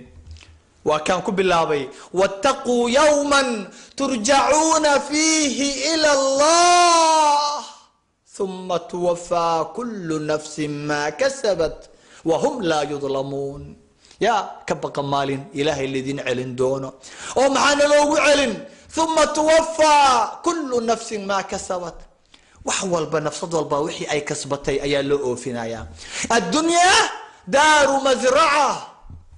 waa kaan ku bilaabay: wattaquu yawman turjacuuna fiihi ila Allah uma tuwafaa kulu nafsin ma kasabat wahum laa yudlamuun. Ya ka baqa maalin Ilaahay laydin celin doono. Oo maxaana loogu celin? Uma tuwafaa kulu nafsin ma kasabat. Wax walba, nafsad walba wixii ay kasbatay ayaa loo oofinayaa. Addunyaa daaru mazraca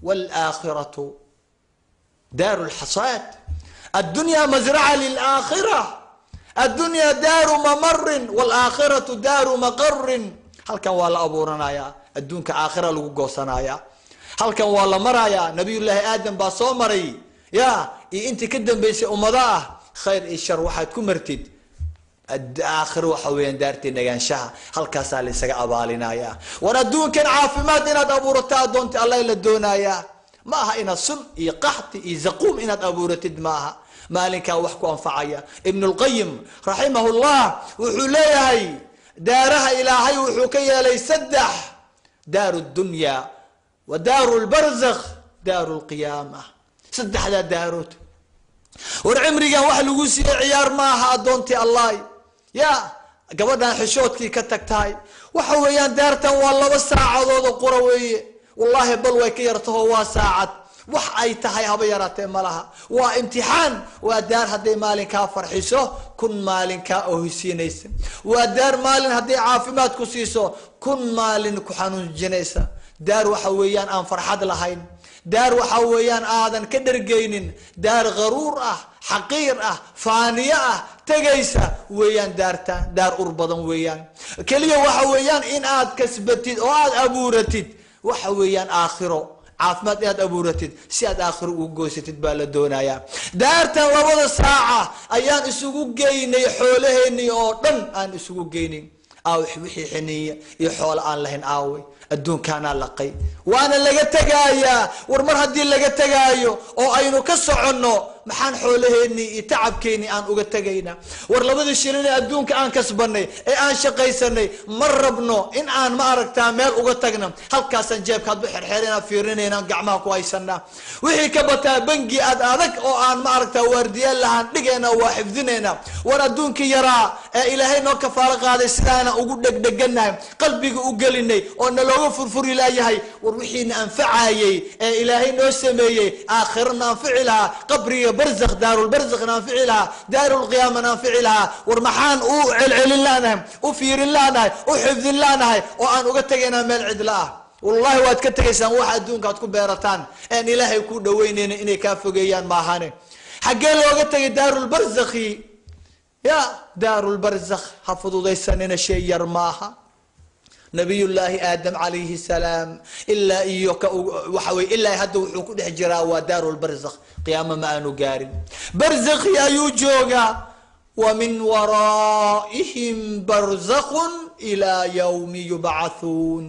waalaakhiratu daaru lxasaad. Addunyaa mazraca lilaakhira. Addunyaa daaru mamarin waalaakhiratu daaru maqarin. Halkan waa la abuuranayaa adduunka, aakhira lagu goosanayaa. Halkan waa la marayaa. Nabiyullaahi Aadam baa soo maray ya iyo intii ka dambeysay ummado ah. Khayr iyo shar waxaad ku martid, aakhiro waxa weeyaan daartii nagaanshaha, halkaasaa la isaga abaalinayaa. War adduunkan caafimaad inaad abuurato, addoonti Allah, la doonayaa. Ma aha inaad sun iyo qaxti iyo zaquum inaad abuuratid, ma aha maalinkaa wax ku anfacaya. Ibn Lqayim raximahullah wuxuu leeyahay daaraha Ilaahay wuxuu ka yeelay saddex: daaru dunya wa daaru lbarzakh, daaru lqiyaama. Saddexdaa daarood. War cimrigan wax lagu siiyey ciyaar maaha, addoontii Allah. Ya gabadhan xishoodkii ka tagtahay, waxa weeyaan daartan waa 2 saacadood oo qura weeye. Wallahi bal way ka yartaho, waa saacad. Wax ay tahay haba yaraatee ma laha. Waa imtixaan. Waa daar hadday maalinkaa farxiso, 1000 maalinkaa ohisiinaysa. Waa daar maalin hadday caafimaad ku siiso, 1000 maalin ku xanuunjinaysa. Daar waxa weeyaan aan farxad lahayn. Daar waxa weeyaan aadan ka dhergaynin. Daar qaruur ah, xaqiir ah, faaniye ah, tegaysa weeyaan daartan. Daar ur badan weeyaan. Keliya waxa weeyaan in aad kasbatid oo aad abuuratid waxa weeyaan aakhiro. Caafimaad inaad abuuratid si aad aakhiro ugu goysatid baa la doonayaa. Daartan labada saaca ayaan isugu geynay xoolaheenii oo dhan aan isugu geynay. Aawe wixii xiniya iyo xoolo aan lahayn? Aawey? Adduunkaanaa laqay, waana laga tegayaa. War mar haddii laga tegaayo oo aynu ka soconno, maxaan xoolaheenii iyo tacabkeennii aan uga tegaynaa? War labadii shilin ee adduunka aan kasbanay ee aan shaqaysanay ma rabno in aan, ma aragtaa, meel uga tagna. Halkaasaan jeebka hadba xerxeerinaa, fiirinaynaa, gacmaha ku haysanaa. Wixii ka bataa bangi ad adag oo aan, ma aragtaa, waardiyaal lahaan dhigayna, waa xifdinaynaa. War adduunkii yaraa ee Ilaahay noo kafaalo qaaday sidaana ugu dhegdheganahay, qalbiga u gelinay oo nalooga furfuri laayahay. War wixiina anfacayey ee Ilaahay noo sameeyey, aakhirana anfici lahaa, qabriga barzakh, daarulbarzakna anfici lahaa, daarulqiyaamana anfici lahaa, war maxaan u celcelin laanahay, u fiirin laanahay, u xifdin laanahay oo aan uga tegaynaa meel cidla ah? Wallahi waad ka tegaysaan waxa adduunka aad ku beerataan een Ilaahay ku dhaweynayna inay kaa fogeeyaan maahane. Xaggee looga tegay daarulbarzakhi? Ya daarulbarzakh ha fududaysanina, shay yar maaha. Nabiyullaahi Aadam calayhi salaam ilaa iyo ka waxa weye ilaa hadda wuxuu ku dhex jiraa waa daarulbarzakh. Qiyaamo ma aanu gaarin, barzakhi ayuu joogaa. Wa min waraa'ihim barzakhun ilaa yawmi yubcathuun.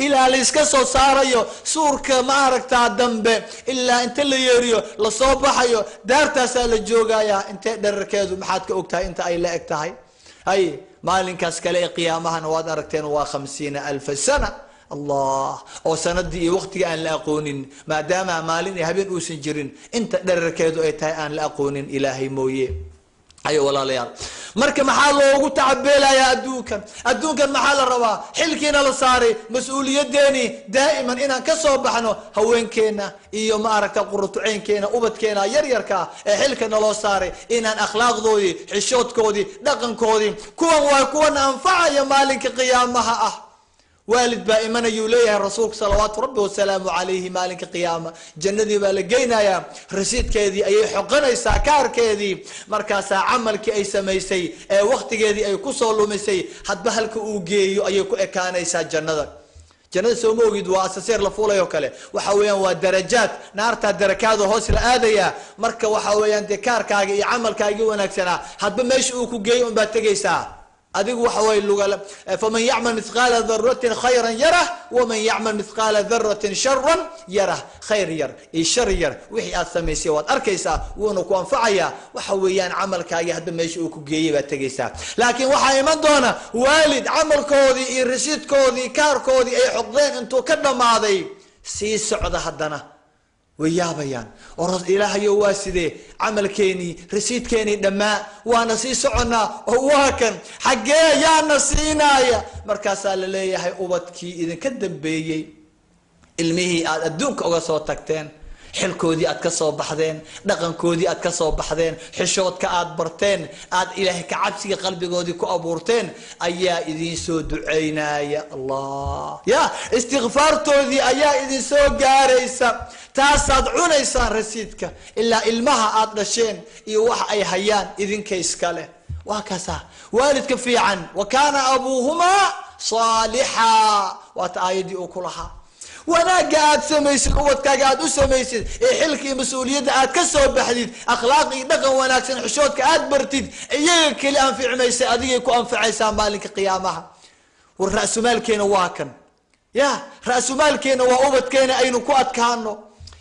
Ilaa layska soo saarayo suurka, ma aragtaa, dambe, ilaa inta la yeeriyo lasoo baxayo, daartaasaa la joogayaa. Intee dherarkeedu? Maxaad ka ogtahay inta ay la eg tahay? Hay maalinkaas kale ee qiyaamahana waad aragteen, waa 50,000 sana. Allah, oo sanadii iyo waqtiga aan la aqoonin, maadaama maalin iyo habeen uusan jirin, inta dherarkeedu ay tahay aan la aqoonin Ilaahay mooye. Ayo walaalayaal, marka maxaa loogu tacabeelayaa adduunkan? Adduunkan maxaa la rabaa? Xilkiina la saaray, mas-uuliyadeeni daa'iman inaan ka soo baxno, haweenkeena iyo ma aragta quratuceynkeena, ubadkeena yaryarka ee xilka naloo saaray, inaan akhlaaqdoodii, xishoodkoodii, dhaqankoodii, kuwan waa kuwan anfacaya maalinka qiyaamaha ah. Waalid baa imanayuu leeyahay rasuulku salawaatu rabbi wasalaamu calayhi, maalinka qiyaama jannadii baa la geynayaa, rasiidkeedii ayay xoqanaysaa, kaarkeedii. Markaasaa camalkii ay samaysay ee waktigeedii ay kusoo lumisay, hadba halka uu geeyo ayay ku ekaanaysaa jannada. Jannada sooma ogid, waa asaseer la fuulay oo kale. Waxa weeyaan waa darajaad, naartaa darakaada hoos la aadayaa. Marka waxa weeyaan dee kaarkaaga iyo camalkaagii wanaagsanaa hadba meesha uu ku geeyo unbaad tegaysaa adigu. Waxa way luga, faman yacmal mithqaala daratin khayran yarah, waman yacmal mithqaala daratin sharan yarah. Khayr yar iyo shar yar wixii aad samaysay waad arkaysaa, wuuna ku anfacayaa. Waxa weeyaan camalkaagii hadba meesha uu ku geeyey baad tegaysaa. Laakiin waxaa iman doona waalid camalkoodii iyo rasiidkoodii, kaarkoodii ay xoqdeen intuu ka dhammaaday sii socda, haddana way yaabayaan oo Ilaahayo, waa sidee camalkeenii, rasiidkeenii dhammaa, waana sii soconnaa oo waa kan, xaggee yaana siinaaya? Markaasaa la leeyahay ubadkii idinka dambeeyey, ilmihii aad adduunka uga soo tagteen, xilkoodii aad ka soo baxdeen, dhaqankoodii aad ka soo baxdeen, xishoodka aad barteen, aad Ilaahay ka cabsiga qalbigoodii ku abuurteen ayaa idin soo duceynaya. Allah ya, istikfaartoodii ayaa idin soo gaaraysa, taasaad cunaysaan rasiidka. Ilaa ilmaha aad dhasheen iyo waxa ay hayaan idinka iskale. Waa kaasa waalidka fiican, wa kaana abuuhumaa saalixa, waata aayaddii uu ku lahaa. Wanaagga aad samaysid, ubadkaaga aad u samaysid, ee xilka iyo mas-uuliyadda aad ka soo baxdid, akhlaaq iyo dhaqan wanaagsan, xishoodka aad bartid, iyaga keli anfici maysa, adigay ku anfacaysaa maalinka qiyaamaha. War ra-sumaalkeena waa kan, ya ra-sumaalkeena waa ubadkeena, aynu ku adkaano.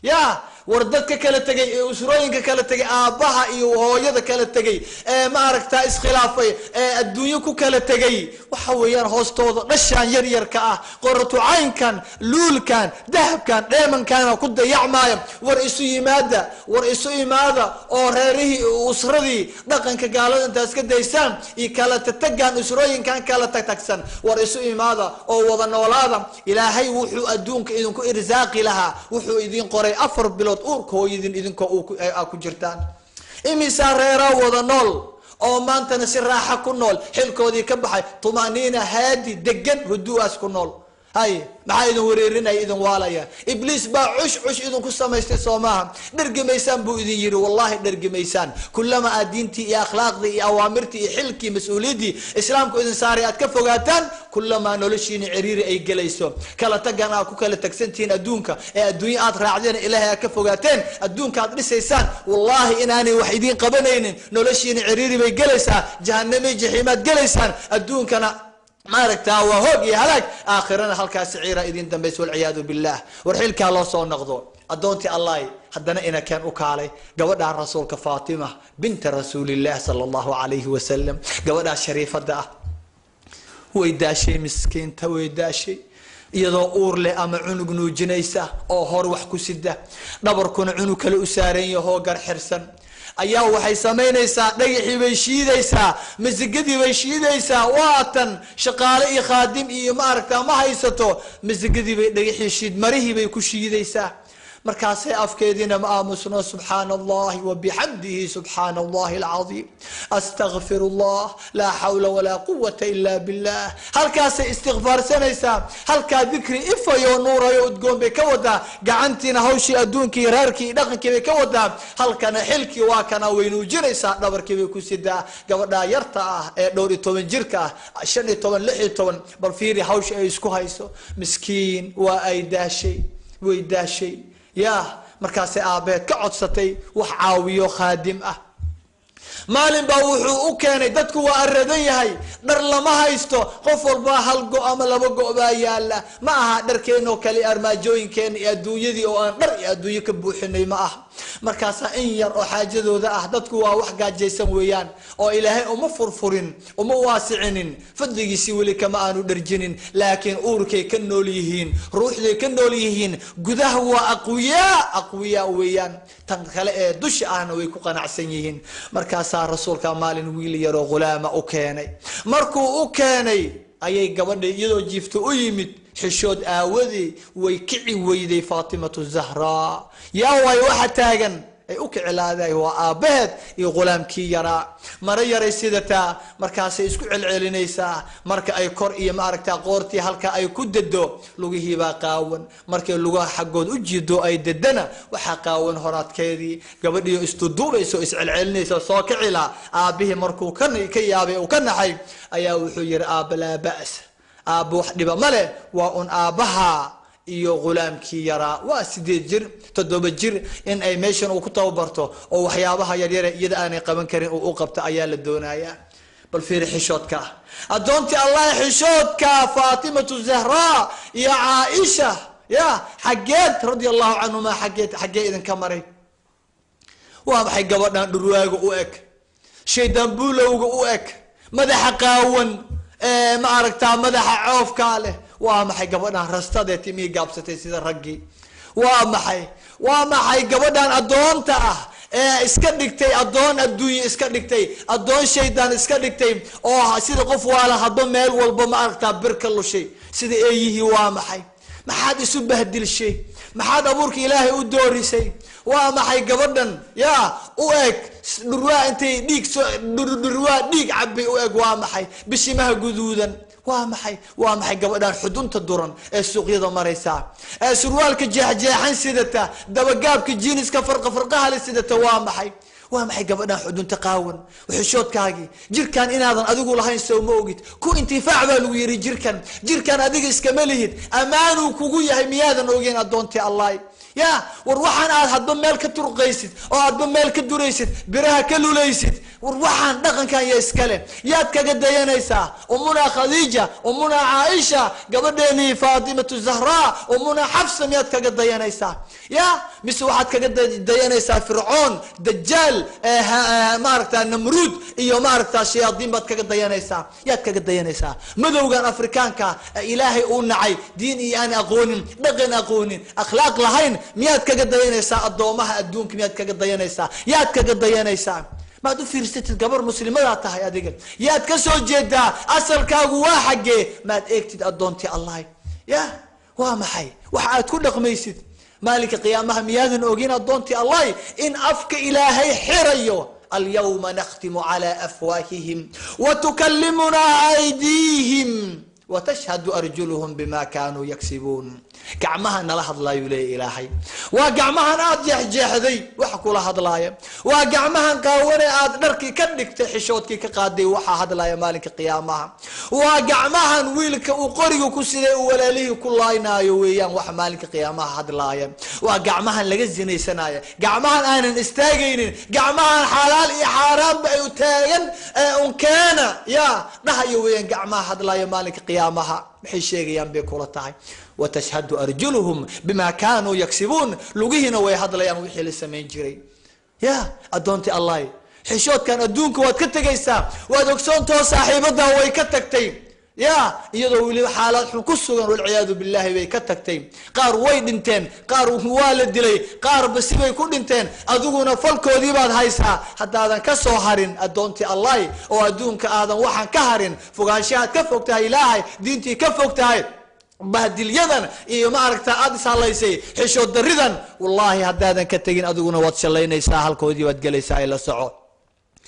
Ya war dadka kala tegay ee usrooyinka kala tegay, aabbaha iyo hooyada kala tegay, ee ma aragtaa iskhilaafay, ee adduunyo ku kala tegay, waxa weeyaan hoostooda dhashaan yar yarka ah, qoratucaynkan, luulkan, dahabkan, dheemankaana ku dayacmaaya. War isu yimaada, war isu imaada oo reerihii, usradii, dhaqanka gaalada intaas ka daysaan iyo kala tatagan, usrooyinkan kala tagtagsan, war isu imaada oo wada noolaada. Ilaahay wuxuu adduunka idinku irsaaqi lahaa wuxuu idin qoray 4 bilood uurka hooyadin idinkoo ku jirtaan. Imisaa reeraa wada nool oo maantana si raaxa ku nool, xilkoodii ka baxay, tumaniina, haadi, degan, huduaas ku nool? Hay, maxaa idin wareerinaya, idin waalaya? Ibliis baa cush cush idinku samaystay, soo maaha? Dhergimaysaan buu idin yidhi, wallahi dhergimaysaan. Kulama aad diintii iyo akhlaaqdii iyo awaamirtii iyo xilkii mas-uuliyaddii islaamku idin saaray aad ka fogaataan, kulamaa noloshiina ciriiri ay gelayso. Kala tagan aad ku kala tagsantihiin adduunka ee adduunyo aad raacdeen, Ilaahay aad ka fogaateen, adduunka aad dhisaysaan, wallahi inaanay wax idiin qabanaynin. Noloshiina ciriiri bay gelaysaa, jahanamay, jaxiimaad gelaysaan. Adduunkana maaragtaa waa hoog iyo halaag, aakhirana halkaas siciira idin dambaysa, walciyaadu billah. War xilkaa loo soo noqdo. Addoontii Allah haddana inakeen u kaalay, gabadhaa rasuulka, Faatima binta rasuulillah sala allahu calayhi wasalam, gabadhaa shariifada ah, way daashay miskiinta, way daashay iyadoo uur leh ama cunug nuujinaysa oo hor wax ku sida, dhabarkuna cunug kale u saaran yahoo gar xirsan, ayaa waxay samaynaysaa dhagaxii bay shiidaysaa, masigadii bay shiidaysaa. Waatan shaqaale iyo khaadim iyo ma aragtaa ma haysato. Masigadii bay dhagaxii shiid marihii bay ku shiidaysaa. Markaasay afkeediina ma aamusno: subxaana allahi wabixamdihi, subxaana allahi alcaiim, astakfir allah, laa xawla walaa quwata ila billah. Halkaasay istikfaarsanaysaa, halkaa dikri ifayo, nuurayo, udgoon bay ka wadaa. Gacantiina hawshii adduunkii, reerkii iyo dhaqankii bay ka wadaa, halkana xilkii waa kana, way nuujinaysaa, dhabarkii bay ku sidaa. Gabadhaa yarta ah ee dhowr iyo toban jirka ah, 15, 16, bal fiiri hawsha ay isku hayso. Miskiin, waa ay daashay, way daashay. Ya, markaasay aabeed ka codsatay wax caawiyo khaadim ah. Maalin baa wuxuu u keenay, dadku waa aradan yahay, dhar lama haysto, qof walbaa hal go ama laba go baa yaala. Ma aha dharkeenoo kale, armaajooyinkeena iyo adduunyadii oo aan dhar iyo adduunyo ka buuxinay ma aha. Markaasaa in yar oo xaajadooda ah, dadku waa wax gaajaysan weeyaan, oo Ilaahay uma furfurin, uma waasicinin, fadligiisii weli kama aanu dharjinin, laakiin uurkay ka nool yihiin, ruuxday ka nool yihiin. Gudaha waa aqwiyaa, aqwiyaa weeyaan. Tan kale ee dusha ahna way ku qanacsan yihiin. Markaasaa rasuulka maalin wiil yaroo ghulaama u keenay. Markuu u keenay ayay gabadha iyadoo jiifta u yimid. Xishood aawadii way kici weyday Faatimatu Zahraa. Yaa waay waxa taagan ay u kicilaaday? Waa aabbaheed iyo ghulaamkii yaraa. Maro yaray sidataa, markaasay isku celcelinaysaa. Marka ay kor iyo maaragtaa qoortii halka ay ku dedo, lugihiibaa qaawan. Markay lugaha xaggood u jiido ay dedana, waxaa qaawan horaadkeedii. Gabadhiio isduduubayso, iscelcelinaysa, soo kicilaa. Aabbihii markuu ka yaabay, uu ka naxay, ayaa wuxuu yihi: "Aabba, laa ba's, aabba, wax dhiba ma leh, waa un aabbaha iyo ghulaamkii yaraa." Waa 8 jir, 7 jir. In ay meeshan uu ku tababarto oo waxyaabaha yaryare iyada aanay qaban karin uu u qabto ayaa la doonayaa. Bal fiiri xishoodka addoontii Allah, xishoodka Faatimatu Zahraa iyo Caaisha ya xaggeed, radia Allahu canhuma, xaggeed, xaggee idinka maray? Waa maxay gabadhan dhurwaaga u eg, shaydaan buulowga u eg, madaxa qaawan, ma aragtaa, madaxa coofkaa leh? Waa maxay gabadhan rastadee timihii gaabsatay sida raggii? Waa maxay, waa maxay gabadhan addoonta ah ee iska dhigtay addoon adduunye, iska dhigtay addoon shaydaan, iska dhigtay oo sida qof waala hadba meel walba, ma aragtaa, bir ka lushay sida eeyihii? Waa maxay? Maxaad isu bahdilshay? Maxaad abuurka Ilaahay u doorisay? Waa maxay gabadhan yaa u eg dhurwaa intay dhiig dhurwaa dhiig cabay u eg? Waa maxay bishimaha guduudan? Waa maxay, waa maxay gabadhan xudunta duran ee suuqyada maraysaa, ee surwaalka jeexjeexan sidata, dabagaabka jiiniska farqa farqaha le sidata? Waa maxay, waa maxay gabadhan xudunta qaawan? Xishoodkaagii, jirkan inaadan adigu lahayn sow ma ogid? Ku intifaac baa lagu yidhi. Jirkan adiga iskama lihid, ammaanuu kugu yahay. Miyaadan ogeyn, addoontii Allah? Ya war, waxaan aad hadba meel ka turqaysid oo aadba meel ka duraysid, biraha ka lulaysid, war waxaan dhaqankan ya iskale, yaad kaga dayanaysaa? Umunaa Khadiija, umunaa Caaisha, gabadheenii Faatimatu Zahraa, umunaa Xafsa, miyaad kaga dayanaysaa? Ya mise waxaad kaga dayanaysaa Fircoon, Dajaal, maaragta, Namruud iyo, maaragta, shayaadiin baad kaga dayanaysaa? Yaad kaga dayanaysaa? Madowgan Afrikaanka Ilaahay uu nacay, diin iyo aan aqoonin, dhaqan aqoonin, akhlaaq lahayn, miyaad kaga dayanaysaa? Addoomaha adduunka miyaad kaga dayanaysaa? Yaad kaga dayanaysaa? Maad u fiirsatid? Gabar muslimadaa tahay adiga. Yaad ka soo jeedaa? Asalkaagu waa xaggee? Maad eegtid, addoontii Allah? Ya waa maxay waxa aad ku dhaqmaysid? Maalinka qiyaamaha miyaadan ogin, addoontii Allah, in afka Ilaahay xirayo? "Alyawma nakhtimu cala afwaahihim watukallimunaa aydiihim watashhadu arjuluhum bima kaanuu yaksibuun." Gacmaha nala hadlaayuu leeya Ilaahay. Waa gacmahan aad jeexjeexday waxa kula hadlaaya. Waa gacmahan qaawane aad dharkii ka dhigtay, xishoodkii ka qaaday, waxaa hadlaaya maalinka qiyaamaha. Waa gacmahan wiilka uu qoriga ku siday uu walaalihii ku laaynaayo weeyaan waxa maalinka qiyaamaha hadlaaya. Waa gacmahan laga zinaysanaya, gacmahan aanan istaagaynin, gacmahan xalaal iyo xaaraanba ay u taagan unkeena ya dhahayo weeyaan gacmaha hadlaaya maalinka qiyaamaha. Maxay sheegayaan bay kula tahay? "Watashhadu arjuluhum bima kaanuu yaksibuun." Lugihiina way hadlayaan wixii la samayn jiray. Ya addoontii Allah, xishoodkan adduunka waad ka tegaysaa, waad ogsoontao saaxiibadaa way ka tagtay, ya iyadoo weliba xaalad xun ku sugan, walciyaadu billahi, bay ka tagtay. Qaar way dhinteen, qaar waa la dilay, qaarba sibay ku dhinteen. Adiguna falkoodii baad haysaa. Haddaadan ka soo harin, addoontii Allah, oo adduunka aadan waxaan ka harin, fogaanshahaad ka fog tahay Ilaahay, diintii ka fog tahay, bahdilyadan iyo, maaragta, aada ishalaysay, xishood daridan, wallaahi haddaadan ka tegin adiguna waad shallaynaysaa, halkoodii baad gelaysaa. Ay la soco,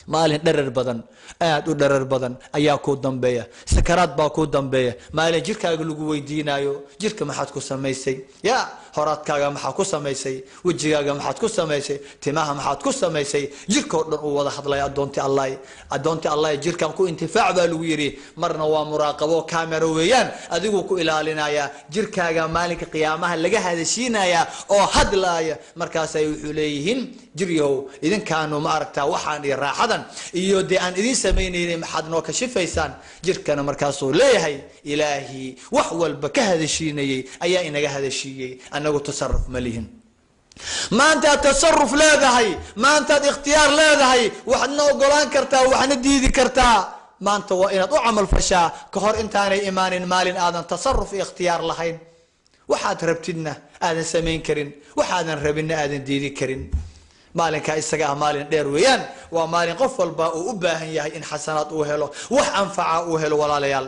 maalin dherer badan, aada u dherer badan ayaa kuu dambeeya. Sakaraad baa kuu dambeeya. Maalin jirkaaga lagu weydiinayo: jirka maxaad ku samaysay? Ya horaadkaaga maxaad ku samaysay? Wejigaaga maxaad ku samaysay? Timaha maxaad ku samaysay? Jirkao dhan uu wada hadlaya. Addoonti Allah, addoonti Allah, jirkan ku intifaac baa lagu yidhi. Marna waa muraaqabo, camera weeyaan, adiguu ku ilaalinaya. Jirkaaga maalinka qiyaamaha laga hadashiinaya oo hadlaaya. Markaasay wuxuu leeyihiin: "Jiryahow, idinkaanu, ma aragtaa, waxaan iyo raaxadan iyo dee aan idin samaynaynay, maxaad noo kashifaysaan?" Jirkana markaasuu leeyahay: "Ilaahii wax walba ka hadashiinayay ayaa inaga hadashiiyey, anagu tasaruf ma lihin." Maantaad tasaruf leedahay, maantaad ikhtiyaar leedahay, waxaadna ogolaan kartaa, waxna diidi kartaa. Maanta waa inaad u camal fashaa ka hor intaanay imaanin maalin aadan tasaruf iyo ikhtiyaar lahayn, waxaad rabtidna aadan samayn karin, waxaadan rabinna aadan diidi karin. Maalinkaa isaga ah maalin dheer weeyaan, waa maalin qof walba uu u baahan yahay in xasanaad uu helo, wax anfaca uu helo. Walaalayaal,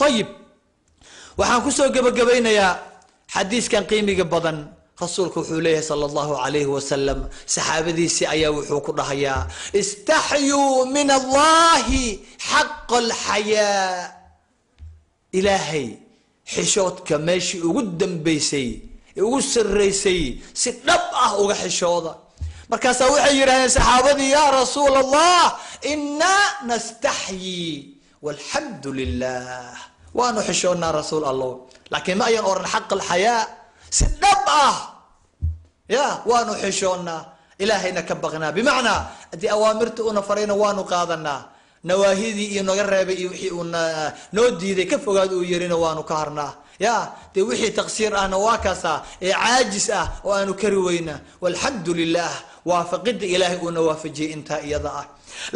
ayib, waxaan kusoo gebagabaynayaa xadiiskan qiimiga badan. Rasuulku wuxuu leeyahay sala allahu calayhi wasalam, saxaabadiisii ayaa wuxuu ku dhahayaa: istaxyuu min allahi xaqa alxayaa. Ilaahay xishoodka meeshii ugu dambaysay ee ugu sarraysay si dhab ah uga xishooda. Markaasaa waxay yidhahdeen saxaabadii: yaa rasuul allah, inaa nastaxyii walxamdu lilah, waanu xishoonnaa rasuul allah, laakiin ma ayan oran xaq alxayaa, si dhab ah ya waanu xishoonnaa, ilaahayna ka baqnaa. Bimacnaa haddii awaamirta una farayna waanu qaadanaa, nawaahidii iyo naga reebay iyo wixii uuna noo diiday ka fogaad uu yirina waanu ka harnaa. Ya dee wixii taqsiir ahna waa kaasaa ee caajis ah oo aanu kari weyna, walxamdu lilah, waafaqida ilaahay uuna waafajiyey intaa iyada ah.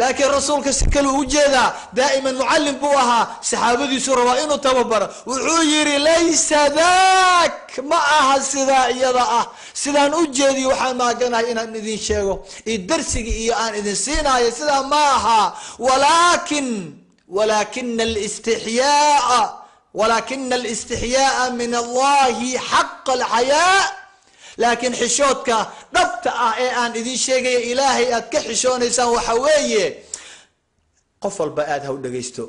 Laakiin rasuulka si kale u jeedaa, daa'iman mucallim buu ahaa, saxaabadiisu rabaa inuu tababaro. Wuxuu yidhi: laysa dak, ma aha sidaa iyada ah sidaan u jeediyo waxaan maaganahay inaan idin sheego iyo darsiga iyo aan idin siinaayo, sidaa ma aha. Walaakina alistixyaaa min allahi xaqa alxayaa, laakiin xishoodka dhabta ah ee aan idin sheegaya ilaahay aad ka xishoonaysaan waxa weeye, qof walba aad ha u dhegaysto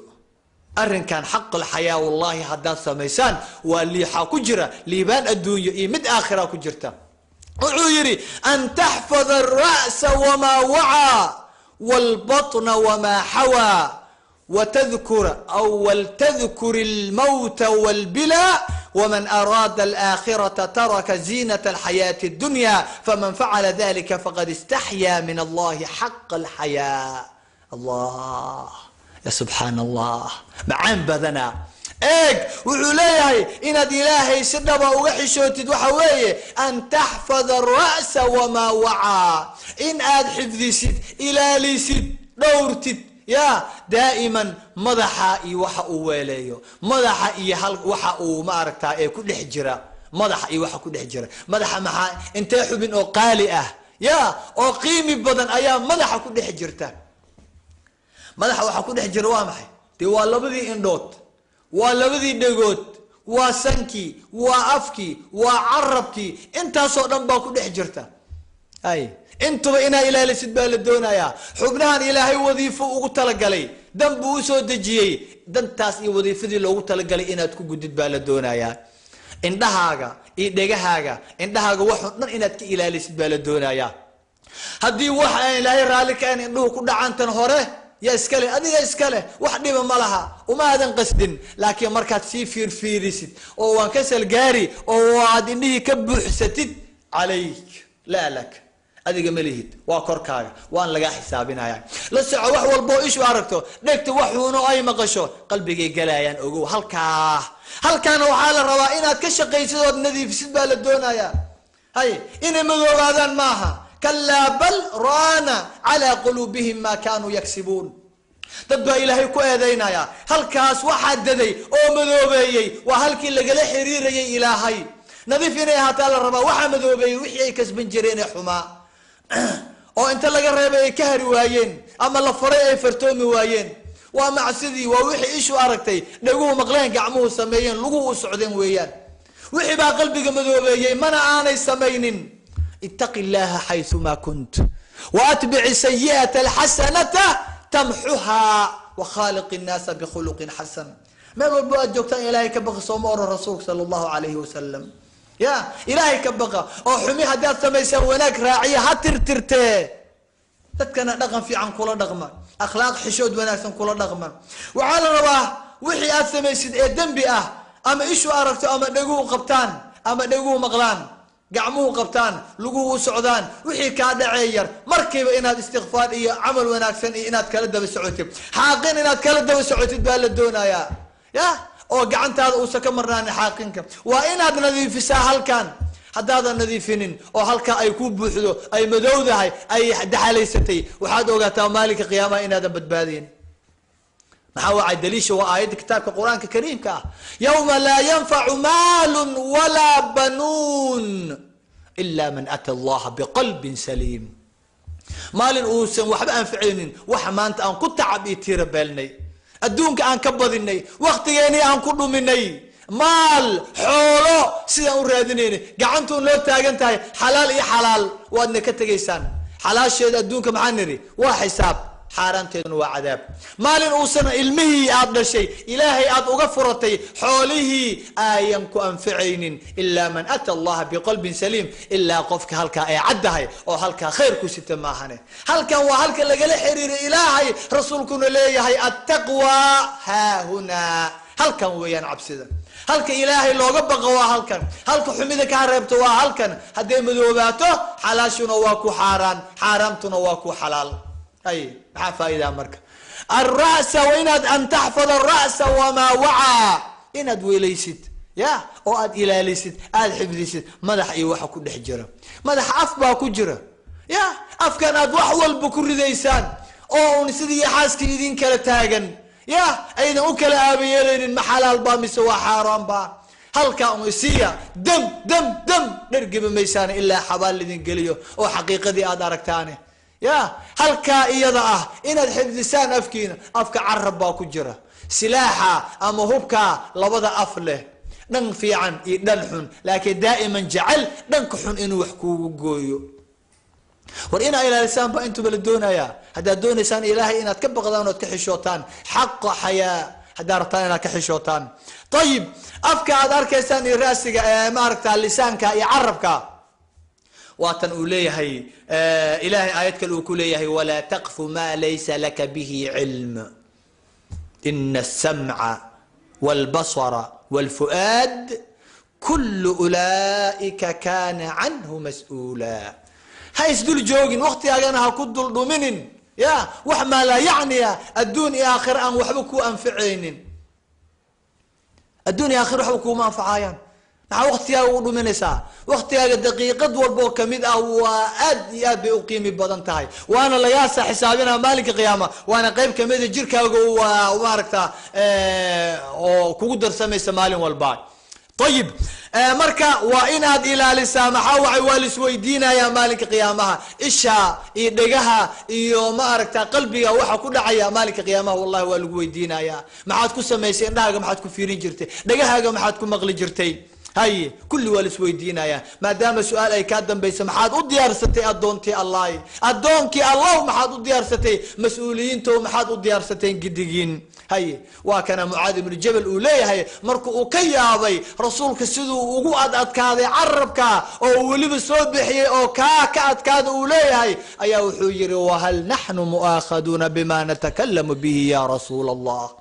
arrinkan, xaq alxayaa. Wallahi haddaad samaysaan waa liixaa ku jira liibaan adduunyo iyo mid aakhira ku jirta. Wuxuu yidhi: an taxfada alra'sa wamaa wacaa waalbatna wamaa xawaa watadkura aw waltadkur almawta walbila, wman araada alaakhirata taraka ziinata alxayaati addunya, faman facala dalika faqad istaxyaa min allahi xaqa alxayaa. Allah ya subxaan allah, macaan badana. Eeg, wuxuu leeyahay inaad ilaahay si dhaba uga xishootid waxa weeye an taxfada ara'sa wamaa wacaa, in aad xifdisid, ilaalisid, dhowrtid ya daa'iman madaxa iyo waxa uu weeleeyo, madaxa iyo hal waxa uu maaragtaa ee ku dhex jira, madaxa iyo waxa ku dhex jira madaxa. Maxaa intee xubin oo qaali ah ya oo qiimi badan ayaa madaxa ku dhex jirta? Madaxa waxa ku dhex jira waa maxay? Dee waa labadii indhood, waa labadii dhegood, waa sankii, waa afkii, waa carabkii, intaasoo dhan baa ku dhex jirta. Ay intuba inaa ilaalisid baa la doonayaa. Xubnahan ilaahay wadiifo ugu talagalay, dan buu usoo dejiyey, dantaas iyo wadiifadii loogu talagalay inaad ku gudid baa la doonayaa. Indhahaaga iyo dhegahaaga, indhahaaga waxoo dhan inaad ka ilaalisid baa la doonayaa. Haddii wax aan ilaahay raalli ka ahayn indhuhu ku dhacaan, tan hore yaa iskale, adiga iskale, wax dhiba ma laha, uma aadan qasdin. Laakiin markaad sii fiirfiirisid oo waan ka salgaari oo aad indhihii ka buuxsatid, calayk laa lak, adiga ma lihid, waa korkaaga, waan lagaa xisaabinaya. La soco, wax walboo ishu aragto, dhegta waxuuno ay maqasho, qalbigay galayaan, ogow. Halkaa halkaana waxaa la rabaa inaad ka shaqaysid ood nadiifisid baa la doonayaa. Hay inay madoobaadaan maaha. Kalaa bal raana calaa quluubihim maa kaanuu yaksibuun. Dad baa ilaahay ku eedaynaya halkaas waxaa daday oo madoobeeyey, waa halkii lagala xiriirayay ilaahay. Nadiif inay ahaataa la rabaa. Waxaa madoobeeyey wixii ay kasban jireen ee xumaa oo inta laga reebay ay ka hari waayeen ama la faray ay fartoomi waayeen. Waa macsidii, waa wixii ishu aragtay, dhaguhu maqleen, gacmuhu sameeyeen, luguhu u socdeen weeyaan. Wixii baa qalbiga madoobeeyey, mana aanay samaynin. Ittaqi illaha xayumaa kunt waatbici sayi'ata alxasanata tamxuhaa wakhaaliq innaasa bikhuluqin xasan. Meel walbo aad joogtaan ilaahay ka baqa, sooma oran rasuulka sala allahu calayhi wasalam? Ya ilaahay ka baqa oo xumi haddaad samaysaan wanaag raaciya, ha tirtirtee. Dadkana dhaqan fiican kula dhaqma, akhlaaq xishood wanaagsan kula dhaqma. Waxaa la rabaa wixii aad samaysid ee dembi ah ama ishu aragto ama dhaguhu qabtaan ama dhaguhu maqlaan, gacmuhu qabtaan, luguhu u socdaan, wixii kaa dhacee yar markiiba inaad istikfaar iyo camal wanaagsan iyo inaad kala daba socotid, xaaqin inaad kala daba socotid baa la doonayaa. Ya oo gacantaada uusan ka marnaanin xaaqinka, waa inaad nadiifisaa halkan. Haddaadan nadiifinin oo halkaa ay ku buuxdo, ay madowdahay, ay daxalaysatay, waxaad ogaataa maalinka qiyaamaha inaadan badbaadayn. Maxaa wacay? Daliisha waa aayadda kitaabka Qur-aanka kariimka ah: yawma laa yanfacu maalun walaa banuun ila man ata Allaha biqalbin saliim. Maalin uusan waxba anficaynin waxa maanta aan ku tacab iyo tiira beelnay, adduunka aan ka badinay, waktigeenii aan ku dhuminay, maal xoolo sidaan u raadinaynay, gacantuun loo taagan tahay, xalaal iyo xalaal waadna ka tegaysaan. Xalaasheeda adduunka maxaa nidhi? Waa xisaab, xaaraanteeduna waa cadaab. Maalin uusan ilmihii aad dhashay, Ilaahay aad uga furatay, xoolihii aayan ku anficaynin, ilaa man ata Allaha biqalbin saliim, ilaa qofka halkaa ay caddahay oo halkaa khayr ku sita maahane. Halkan waa halka lagala xiriiray Ilaahay, rasuulkuna leeyahay attaqwa haahunaa. Halkan weeyaan cabsida, halka Ilaahay looga baqo waa halkan, halka xumida kaa reebto waa halkan. Hadday madoobaato, xalaashuna waa ku xaaraan, xaaraamtuna waa ku xalaal. Ay, maxaa faa'idaa marka? Alra'sa wa inaad an taxfad alra'sa wamaa wacaa, inaad weelaysid ya oo aad ilaalisid, aad xifdisid madax iyo waxa ku dhex jira. Madaxa af baa ku jira ya, afkan aad wax walba ku ridaysaan oo un sidii xaaskii idin kala taagan ya, aydan u kala aabayeelaynin ma xalaal baa mise waa xaaraan baa. Halkaa un isiiya, dam dam dam, dhergiba maysaane ilaa xabaal lidin geliyo oo xaqiiqadii aad aragtaane. Ya, halkaa iyada ah inaad xifdisaan afkiina. Afka carab baa ku jira, silaaxa ama hubkaa labada af leh, dhan fiican iyo dhan xun, laakiin daa'iman jecel dhanka xun inuu wax kuugu gooyo. War inaa ilaalisaan baa intuba la doonayaa, haddaad doonaysaan Ilaahay inaad ka baqdaan ood ka xishootaan, xaqa xayaa haddaad rabtaan inaad ka xishootaan. Ayib, afka aad arkaysaan iyo ra'siga, maaragta lisaanka iyo carabka, waatan uu leeyahay Ilahay aayad kale uu ku leeyahay: walaa taqfu ma laysa laka bihi cilm, ina asamca walbasara walfu'aad kulu ulaa'ika kana canhu mas-uula. Ha isdul joogin, waktigaagana ha ku dul dhuminin ya wax maa laa yacniya, adduun iyo aakhira aan waxba ku anficaynin. Adduun iyo aakhira waxba kuuma anfacayaan, maxaa waktigaaga u dhuminaysaa? Waktigaaga daqiiqad walba oo kamid ah waa aad iyo aad bay u qiimi badan tahay, waana lagaasa xisaabinaa maalinka qiyaama, waana qeyb kamida jirkaaga, waa maaragta oo kugu darsamaysa maalin walba. Ayib, marka waa inaad ilaalisaa. Maxaa wacay? Waa laisweydiinayaa maalinka qiyaamaha, isha iyo dhegaha iyo ma aragta qalbiga waxa ku dhacaya maalinka qiyaamaha. Wallahi waa lagu weydiinayaa: maxaad ku samaysay indhahaaga? Maxaad ku fiirin jirtay? Dhegahaaga maxaad ku maqli jirtay? Haye, kulli waa laisweydiinayaa. Maadaama su-aal ay kaa dambaysa, maxaad u diyaarsatay, addoontii Allahi, addoonkii Allah? Maxaad u diyaarsatay? Mas-uuliyiinto maxaad u diyaarsateen gidigiin? Haye, waa kana Mucaad ibnu Jabal uu leeyahay, marka uu ka yaabay rasuulka siduu ugu ad adkaaday carabka oo uu weliba soo bixiyey oo kaa ka adkaada uu leeyahay, ayaa wuxuu yihi: wahal naxnu mu'aakhaduuna bima natakalamu bihi ya rasuul Allah?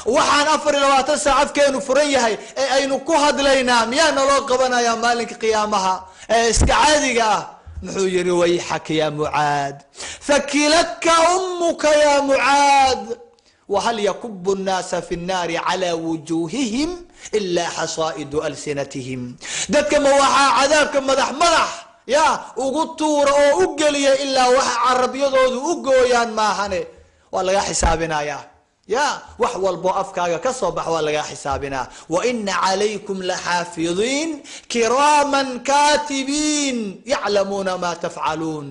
Waxaan 24 saac afkeenu furan yahay ee aynu ku hadlaynaa, miyaa naloo qabanaya maalinka qiyaamaha ee iska caadiga ah? Muxuu yihi? Wayxaka ya Mucaad, thakilatka ummuka ya Mucaad, whal yakubu nnaasa fi nnaari calى wujuuhihim ilaa xasaa'idu alsinatihim. Dadka ma waxaa cadaabka madax madax ya ugu tuura oo u geliya ilaa waxa carabyadoodu u gooyaan maahane? Waa lagaa xisaabinayaa ya, wax walbo afkaaga ka soo bax waa lagaa xisaabinaa. Waina calaykum laxaafidiin kiraaman kaatibiin yaclamuuna ma tafcaluun.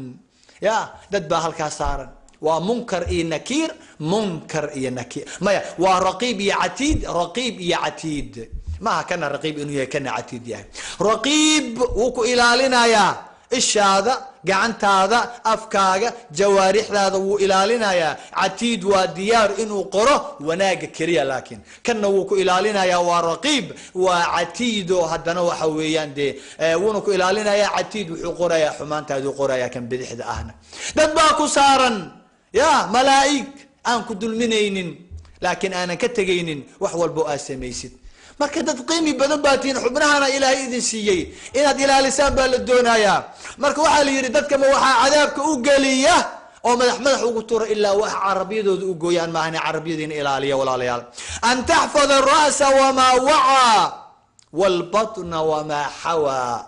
Ya, dad baa halkaa saaran, waa munkar iyo nakiir, munkar iyo nakiir, maya, waa raqiib iyo catiid, raqiib iyo catiid. Maaha kana raqiib inuu yahay, kana catiid yahay. Raqiib wuu ku ilaalinayaa ishaada, gacantaada, afkaaga, jawaarixdaada wuu ilaalinayaa. Catiid waa diyaar inuu qoro wanaaga keliya, laakiin kanna wuu ku ilaalinayaa, waa raqiib, waa catiido. Haddana waxa weeyaan dee wuuna ku ilaalinayaa. Catiid wuxuu qorayaa xumaantaaduu qorayaa. Kan bidixda ahna dad baa ku saaran ya, malaa'ig aan ku dulminaynin laakiin aanan ka tegaynin wax walbo aad samaysid. Marka dad qiimi badan baa tihiin, xubnahana Ilaahay idin siiyey, inaad ilaalisaan baa la doonayaa. Marka waxaa la yidhi: dadka ma waxaa cadaabka u geliya oo madax madax ugu tura ilaa wax carabyadooda u gooyaan maahane? Carabyadiina ilaaliya, walaalayaal. An taxfad ara'sa wamaa wacaa walbatna wamaa xawaa.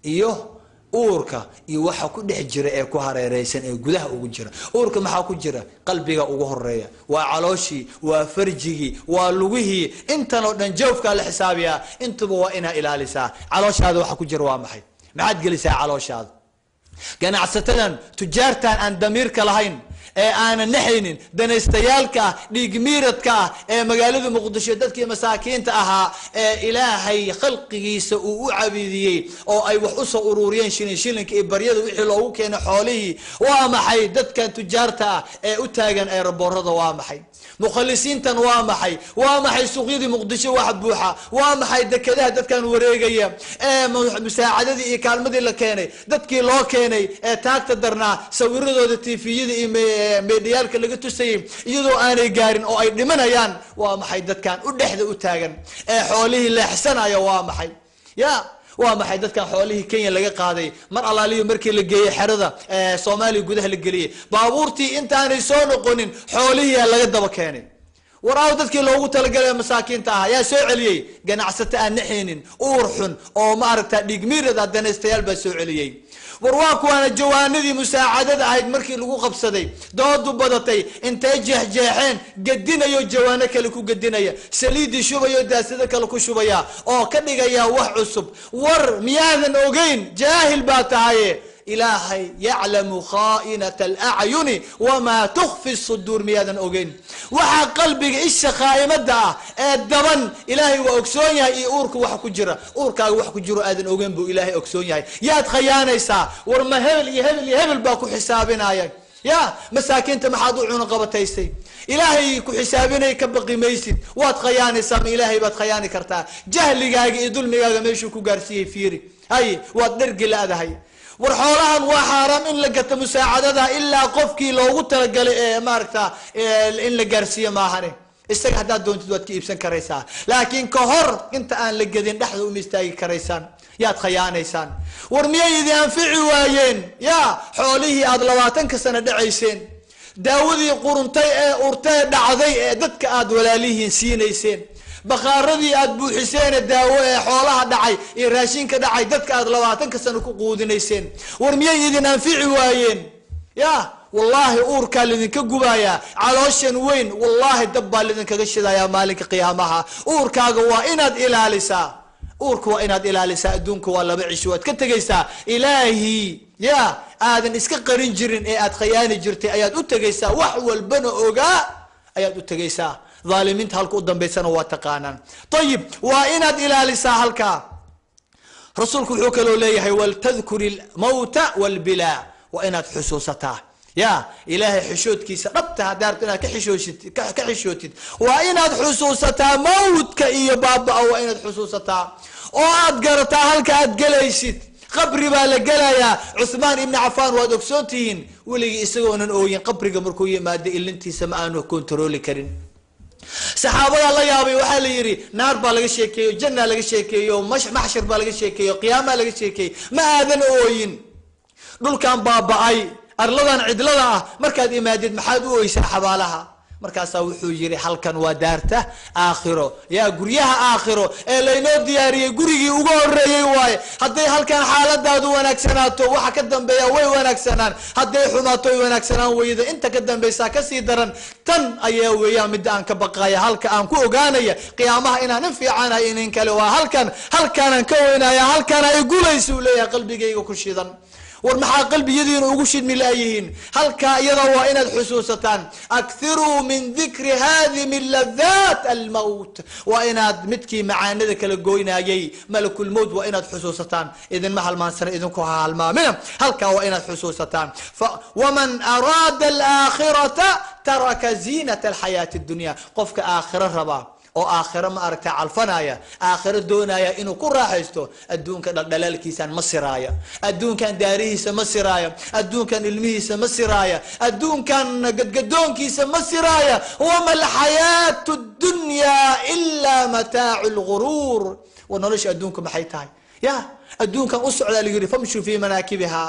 Iyo uurka iyo waxa ku dhex jira ee ku hareereysan ee gudaha ugu jira. Uurka maxaa ku jira? Qalbiga ugu horeeya, waa calooshii, waa farjigii, waa lugihii, intan oo dhan jawfkaa la xisaabiyaa. Intuba waa inaa ilaalisaa. Calooshaada waxa ku jira waa maxay? Maxaad gelisaa calooshaada? Ganacsatadan, tujaartan aan damiirka lahayn ee aanan naxaynin, danaystayaalka ah, dhiigmiiradka ah ee magaalada Muqdisho dadkii masaakiinta ahaa ee Ilaahay khalqigiisa uu u cabidiyey oo ay wax usoo ururiyeen, shilin shilinka iyo baryada wixii loogu keenay xoolihii, waa maxay dadkan tujaarta ah ee u taagan eeraboorada? Waa maxay mukhalisiintan? Waa maxay? Waa maxay suuqyadii Muqdisho wax buuxa? Waa maxay dekedaha dadkan wareegaya ee musaacadadii iyo kaalmadii la keenay, dadkii loo keenay ee taagta darnaa, sawiradooda tifiyada iyo meedhiyaalka laga tusayay iyadoo aanay gaarin oo ay dhimanayaan? Waa maxay dadkan u dhexda u taagan ee xoolihii leexsanaya? Waa maxay? Ya, waa maxay dadkan xoolihii Kenya laga qaaday, mar alaaliyo markii la geeyey xerada Soomaaliya gudaha la geliyey, baabuurtii intaanay soo noqonin xoolihiia laga daba keenay? War aaw dadkii loogu talagalay masaakiinta ahaa? Yaa soo celiyey? Ganacsato aan naxaynin, uur xun oo ma aragta dhiigmiirada, danaystayaal baa soo celiyey. War waa kuwaana jawaanadii musaacadada ahayd markii lagu qabsaday, doodu badatay, intay jeexjeexeen gedinayo, jawaano kale ku gedinaya, saliidii shubayo, daasado kale ku shubaya oo ka dhigaya wax cusub. War miyaadan ogeyn? Jaahil baa tahaye. Ilaahay yaclamu khaa'inata alacyuni wamaa tukfi suduur. Miyaadan ogeyn waxaa qalbiga isha khaa'imada ah ee daban? Ilaahay waa ogsoon yahay. Iyo uurka waxa ku jira, uurkaaga wax ku jiro aadan ogeyn buu Ilaahay ogsoon yahay. Yaad khayaanaysaa? War ma hebel iyo hebel iyo hebel baa ku xisaabinaya? Ya, masaakiinta maxaad u cunaqabataysay? Ilaahay ku xisaabinay ka baqi maysid, waad khayaanaysaa. Ma Ilaahay baad khayaani kartaa? Jahligaaga iyo dulmigaaga meeshuu ku gaarsiiyey fiiri. Hay, waad dhergi la-dahay. War xoolahan waa xaaraam in la gato musaacadada, ilaa qofkii loogu talagalay ee maaragta in la gaarsiiyo maahane. Isaga haddaad doontid waad ka iibsan karaysaa, laakiin ka hor inta aan la gedin dhexda uma istaagi karaysaan. Yaad khayaanaysaan? War miyay idin anfici waayeen ya xoolihii aad 20ka sano dhacayseen, daawadii quruntay ee urtee dhacday ee dadka aad walaalihiin siinayseen, bakhaaradii aad buuxiseene daawo ee xoolaha dhacay iyo raashinka dhacay dadka aad 20ka sano ku quudinayseen? War miyay idin anfici waayeen? Ya, wallaahi uurkaa lidinka gubayaa, calooshan weyn wallaahi dab baa lidinkaga shidayaa maalinka qiyaamaha. Uurkaaga waa inaad ilaalisaa, uurka waa inaad ilaalisaa. Adduunka waa 2 cisho, waad ka tegaysaa. Ilaahii ya aadan iska qarin jirin ee aad khayaani jirtay ayaad u tegaysaa, wax walbana ogaa ayaad u tegaysaa. Dhaalimiinta halka u dambaysana waa taqaanaan. Ayib, waa inaad ilaalisaa halkaa. Rasuulku wuxuu kaloo leeyahay: waltadkuri almawta walbilaa. Waa inaad xusuusataa ya Ilaahay xishoodkiisa dhabta. Haddaa rabto inaad ka xishootid, waa inaad xusuusataa mawdka iyo baaba-a. Waa inaad xusuusataa oo aad garataa halka aad gelaysid. Qabri baa la gelayaa. Cuthmaan ibni Cafaan waad ogsoon tihiin, weligii isagoonan ooyin qabriga markuu yimaado ilintiisa ma aanu kontarooli karin. Saxaabadaa la yaabay. Waxaa la yidhi: naar baa laga sheekeeyo, jannaa laga sheekeeyo, maxshar baa laga sheekeeyo, qiyaamaa laga sheekeeyey, ma aadan ooyin? Dhulkan baaba-ay, arladan cidlada ah markaad imaadid maxaad u oysaa xabaalaha? Markaasaa wuxuu yidhi: halkan waa daarta aakhiro, yaa guryaha aakhiro ee laynoo diyaariyey gurigii ugu horeeyey waaye. Hadday halkan xaaladaadu wanaagsanaato, waxa ka dambeeya way wanaagsanaan. Hadday xumaato, way wanaagsanaan weydo, inta ka dambaysaa kasii daran. Tan ayaa weeyaan midda aan ka baqaya. Halka aan ku ogaanaya qiyaamaha inaan nin fiicanahay inin kale waa halkan. Halkaanaan ka weynaya, halkaan ay gulaysa uu leeyahay qalbigayga ku shidan. War maxaa qalbiyadiina ugu shidmi laayihiin? Halkaa iyada waa inaad xusuusataan. Akthiruu min dikri haadimi ladaat almowt. Waa inaad midkii macaanida kala goynaayay, malakulmowt, waa inaad xusuusataan. Idinma halmaansana, idinku ha halmaamina. Halkaa waa inaad xusuusataan. Waman araada alaakhirata taraka ziinata alxayaati addunya. Qofka aakhiro rabaa oo aakhiro ma aragta calfanaya, aakhiro doonaya inuu ku raaxaysto, adduunka dhaldhalaalkiisaan ma siraaya, adduunkan daarihiisa ma siraaya, adduunkan ilmihiisa ma siraaya, adduunkan gadgadoonkiisa ma siraaya. Wama alxayaatu ddunyaa ilaa mataacu lguruur. War nolosha adduunka maxay tahay? Ya, adduunkan u socdaa lagu yidhi: famshuu fii manaakibiha.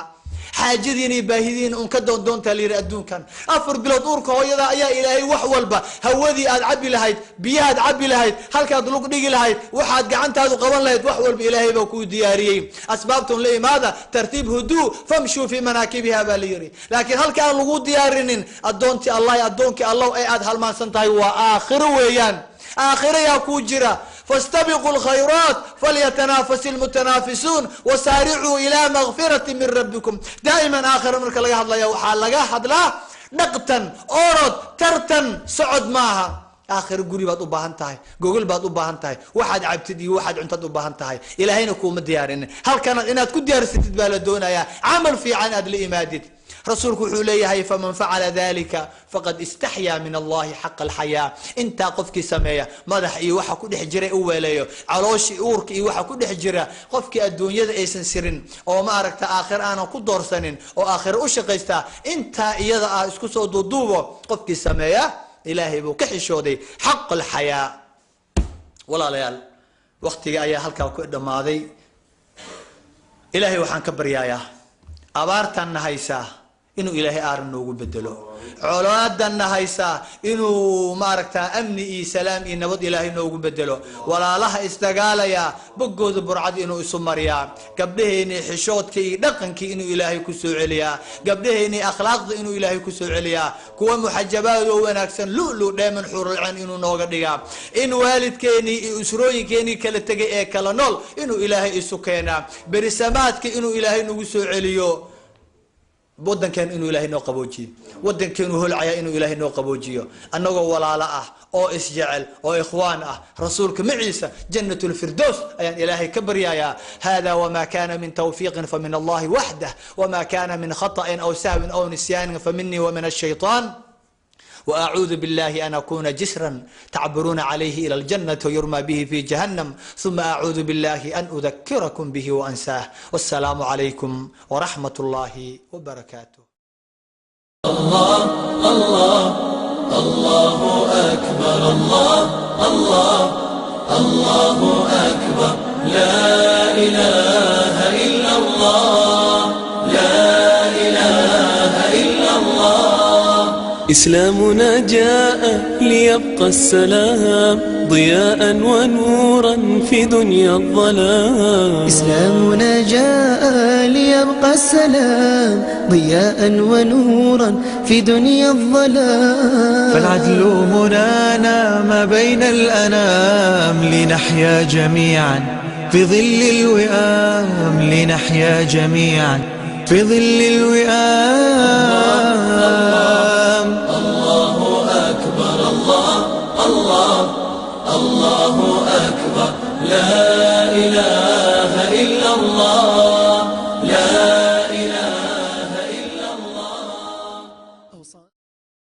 Xaajadiina iyo baahidiina un ka doondoontaa la yidhi adduunkan. 4 bilood uurka hooyada ayaa Ilaahay wax walba, hawadii aad cabbi lahayd, biyahaad cabbi lahayd, halkaad lug dhigi lahayd, waxaad gacantaadu qaban lahayd, wax walba Ilaahay baa kuu diyaariyey. Asbaabtun la imaada, tartiib, huduu, famshuu fii manaakibiha baa la yidhi. Laakiin halka aan lagu diyaarinin, addoontii Allah, addoonkii Allah ee aad halmaansan tahay waa aakhiro weeyaan. Aakhiro yaa kuu jira. فاستبقوا الخيرات فليتنافس المتنافسون وسارعوا إلى مغفرة من ربكم. دائما آخر مركا لغا هدلايا waxaa laga hadlaa dhaqtan, orod, tartan, socod maaha. Aakhir guri baad u baahan tahay, gogol baad u baahan tahay, waxaad cabtid iyo waxaad cuntad u baahan tahay. Ilaahayna kuuma diyaarinin. Halkanaad inaad ku diyaarsatid baa la doonayaa, camal fiican aad la imaadid. Rasuulku wuxuu leeyahay: faman facala dalika faqad istaxyaa min Allahi xaqa alxayaa. Intaa qofkii sameeya, madax iyo waxa ku dhex jira u weeleeyo, calooshii, uurka iyo waxa ku dhex jira, qofkii adduunyada aysan sirin oo ma aragta aakhir aanan ku doorsanin oo aakhiro u shaqaystaa, intaa iyada ah isku soo duuduubo, qofkii sameeya Ilaahay buu ka xishooday xaq alxayaa. Walaalayaal, waqtiga ayaa halkaa ku dhammaaday. Ilaahay waxaan ka baryayaa abaartan na haysaa inuu Ilaahay aaran noogu bedelo, colaadan na haysaa inuu maaragtaa amni iyo salaam iyo nabad Ilaahay noogu bedelo, walaalaha isdagaalaya boggooda burcad inuu isu mariyaa, gabdhaheennii xishoodkii iyo dhaqankii inuu Ilaahay ku soo celiyaa, gabdhaheennii akhlaaqda inuu Ilaahay ku soo celiyaa, kuwa muxajabaad oo wanaagsan, lulu, dheeman, xuurulceen inuu nooga dhigaa, in waalidkeenii iyo usrooyinkeenii kala tegay ee kala nool inuu Ilaahay isu keenaa, berisamaadka inuu Ilaahay nagu soo celiyo, waddankeen inuu Ilaahay noo qaboojiyo, waddankeenu holcaya inuu Ilaahay noo qaboojiyo, annagoo walaalo ah oo isjecel oo ikhwaan ah, rasuulka maciisa jannat lfirdows ayaan Ilaahay ka baryayaa. Hada wma kana min tawfiiqin famin Allahi waxdah, wma kana min khaطأin aw sahwin aw nisyaanin faminii wamin الshayطan. وأعوذ بالله أن أكون جسرا تعبرون عليه إلى الجنة ويرمى به في جهنم، ثم أعوذ بالله أن أذكركم به وأنساه. والسلام عليكم ورحمة الله وبركاته. الله الله الله أكبر، الله الله الله أكبر، لا إله إلا الله، لا إله إلا الله. إسلامنا جاء ليبقى السلام ضياء ونورا في دنيا الظلام. إسلامنا جاء ليبقى السلام ضياء ونورا في دنيا الظلام. فالعدل منانا ما بين الأنام، لنحيا جميعا في ظل الوئام، لنحيا جميعا في ظل الوئام. الله أكبر، الله الله الله أكبر، لا إله إلا الله.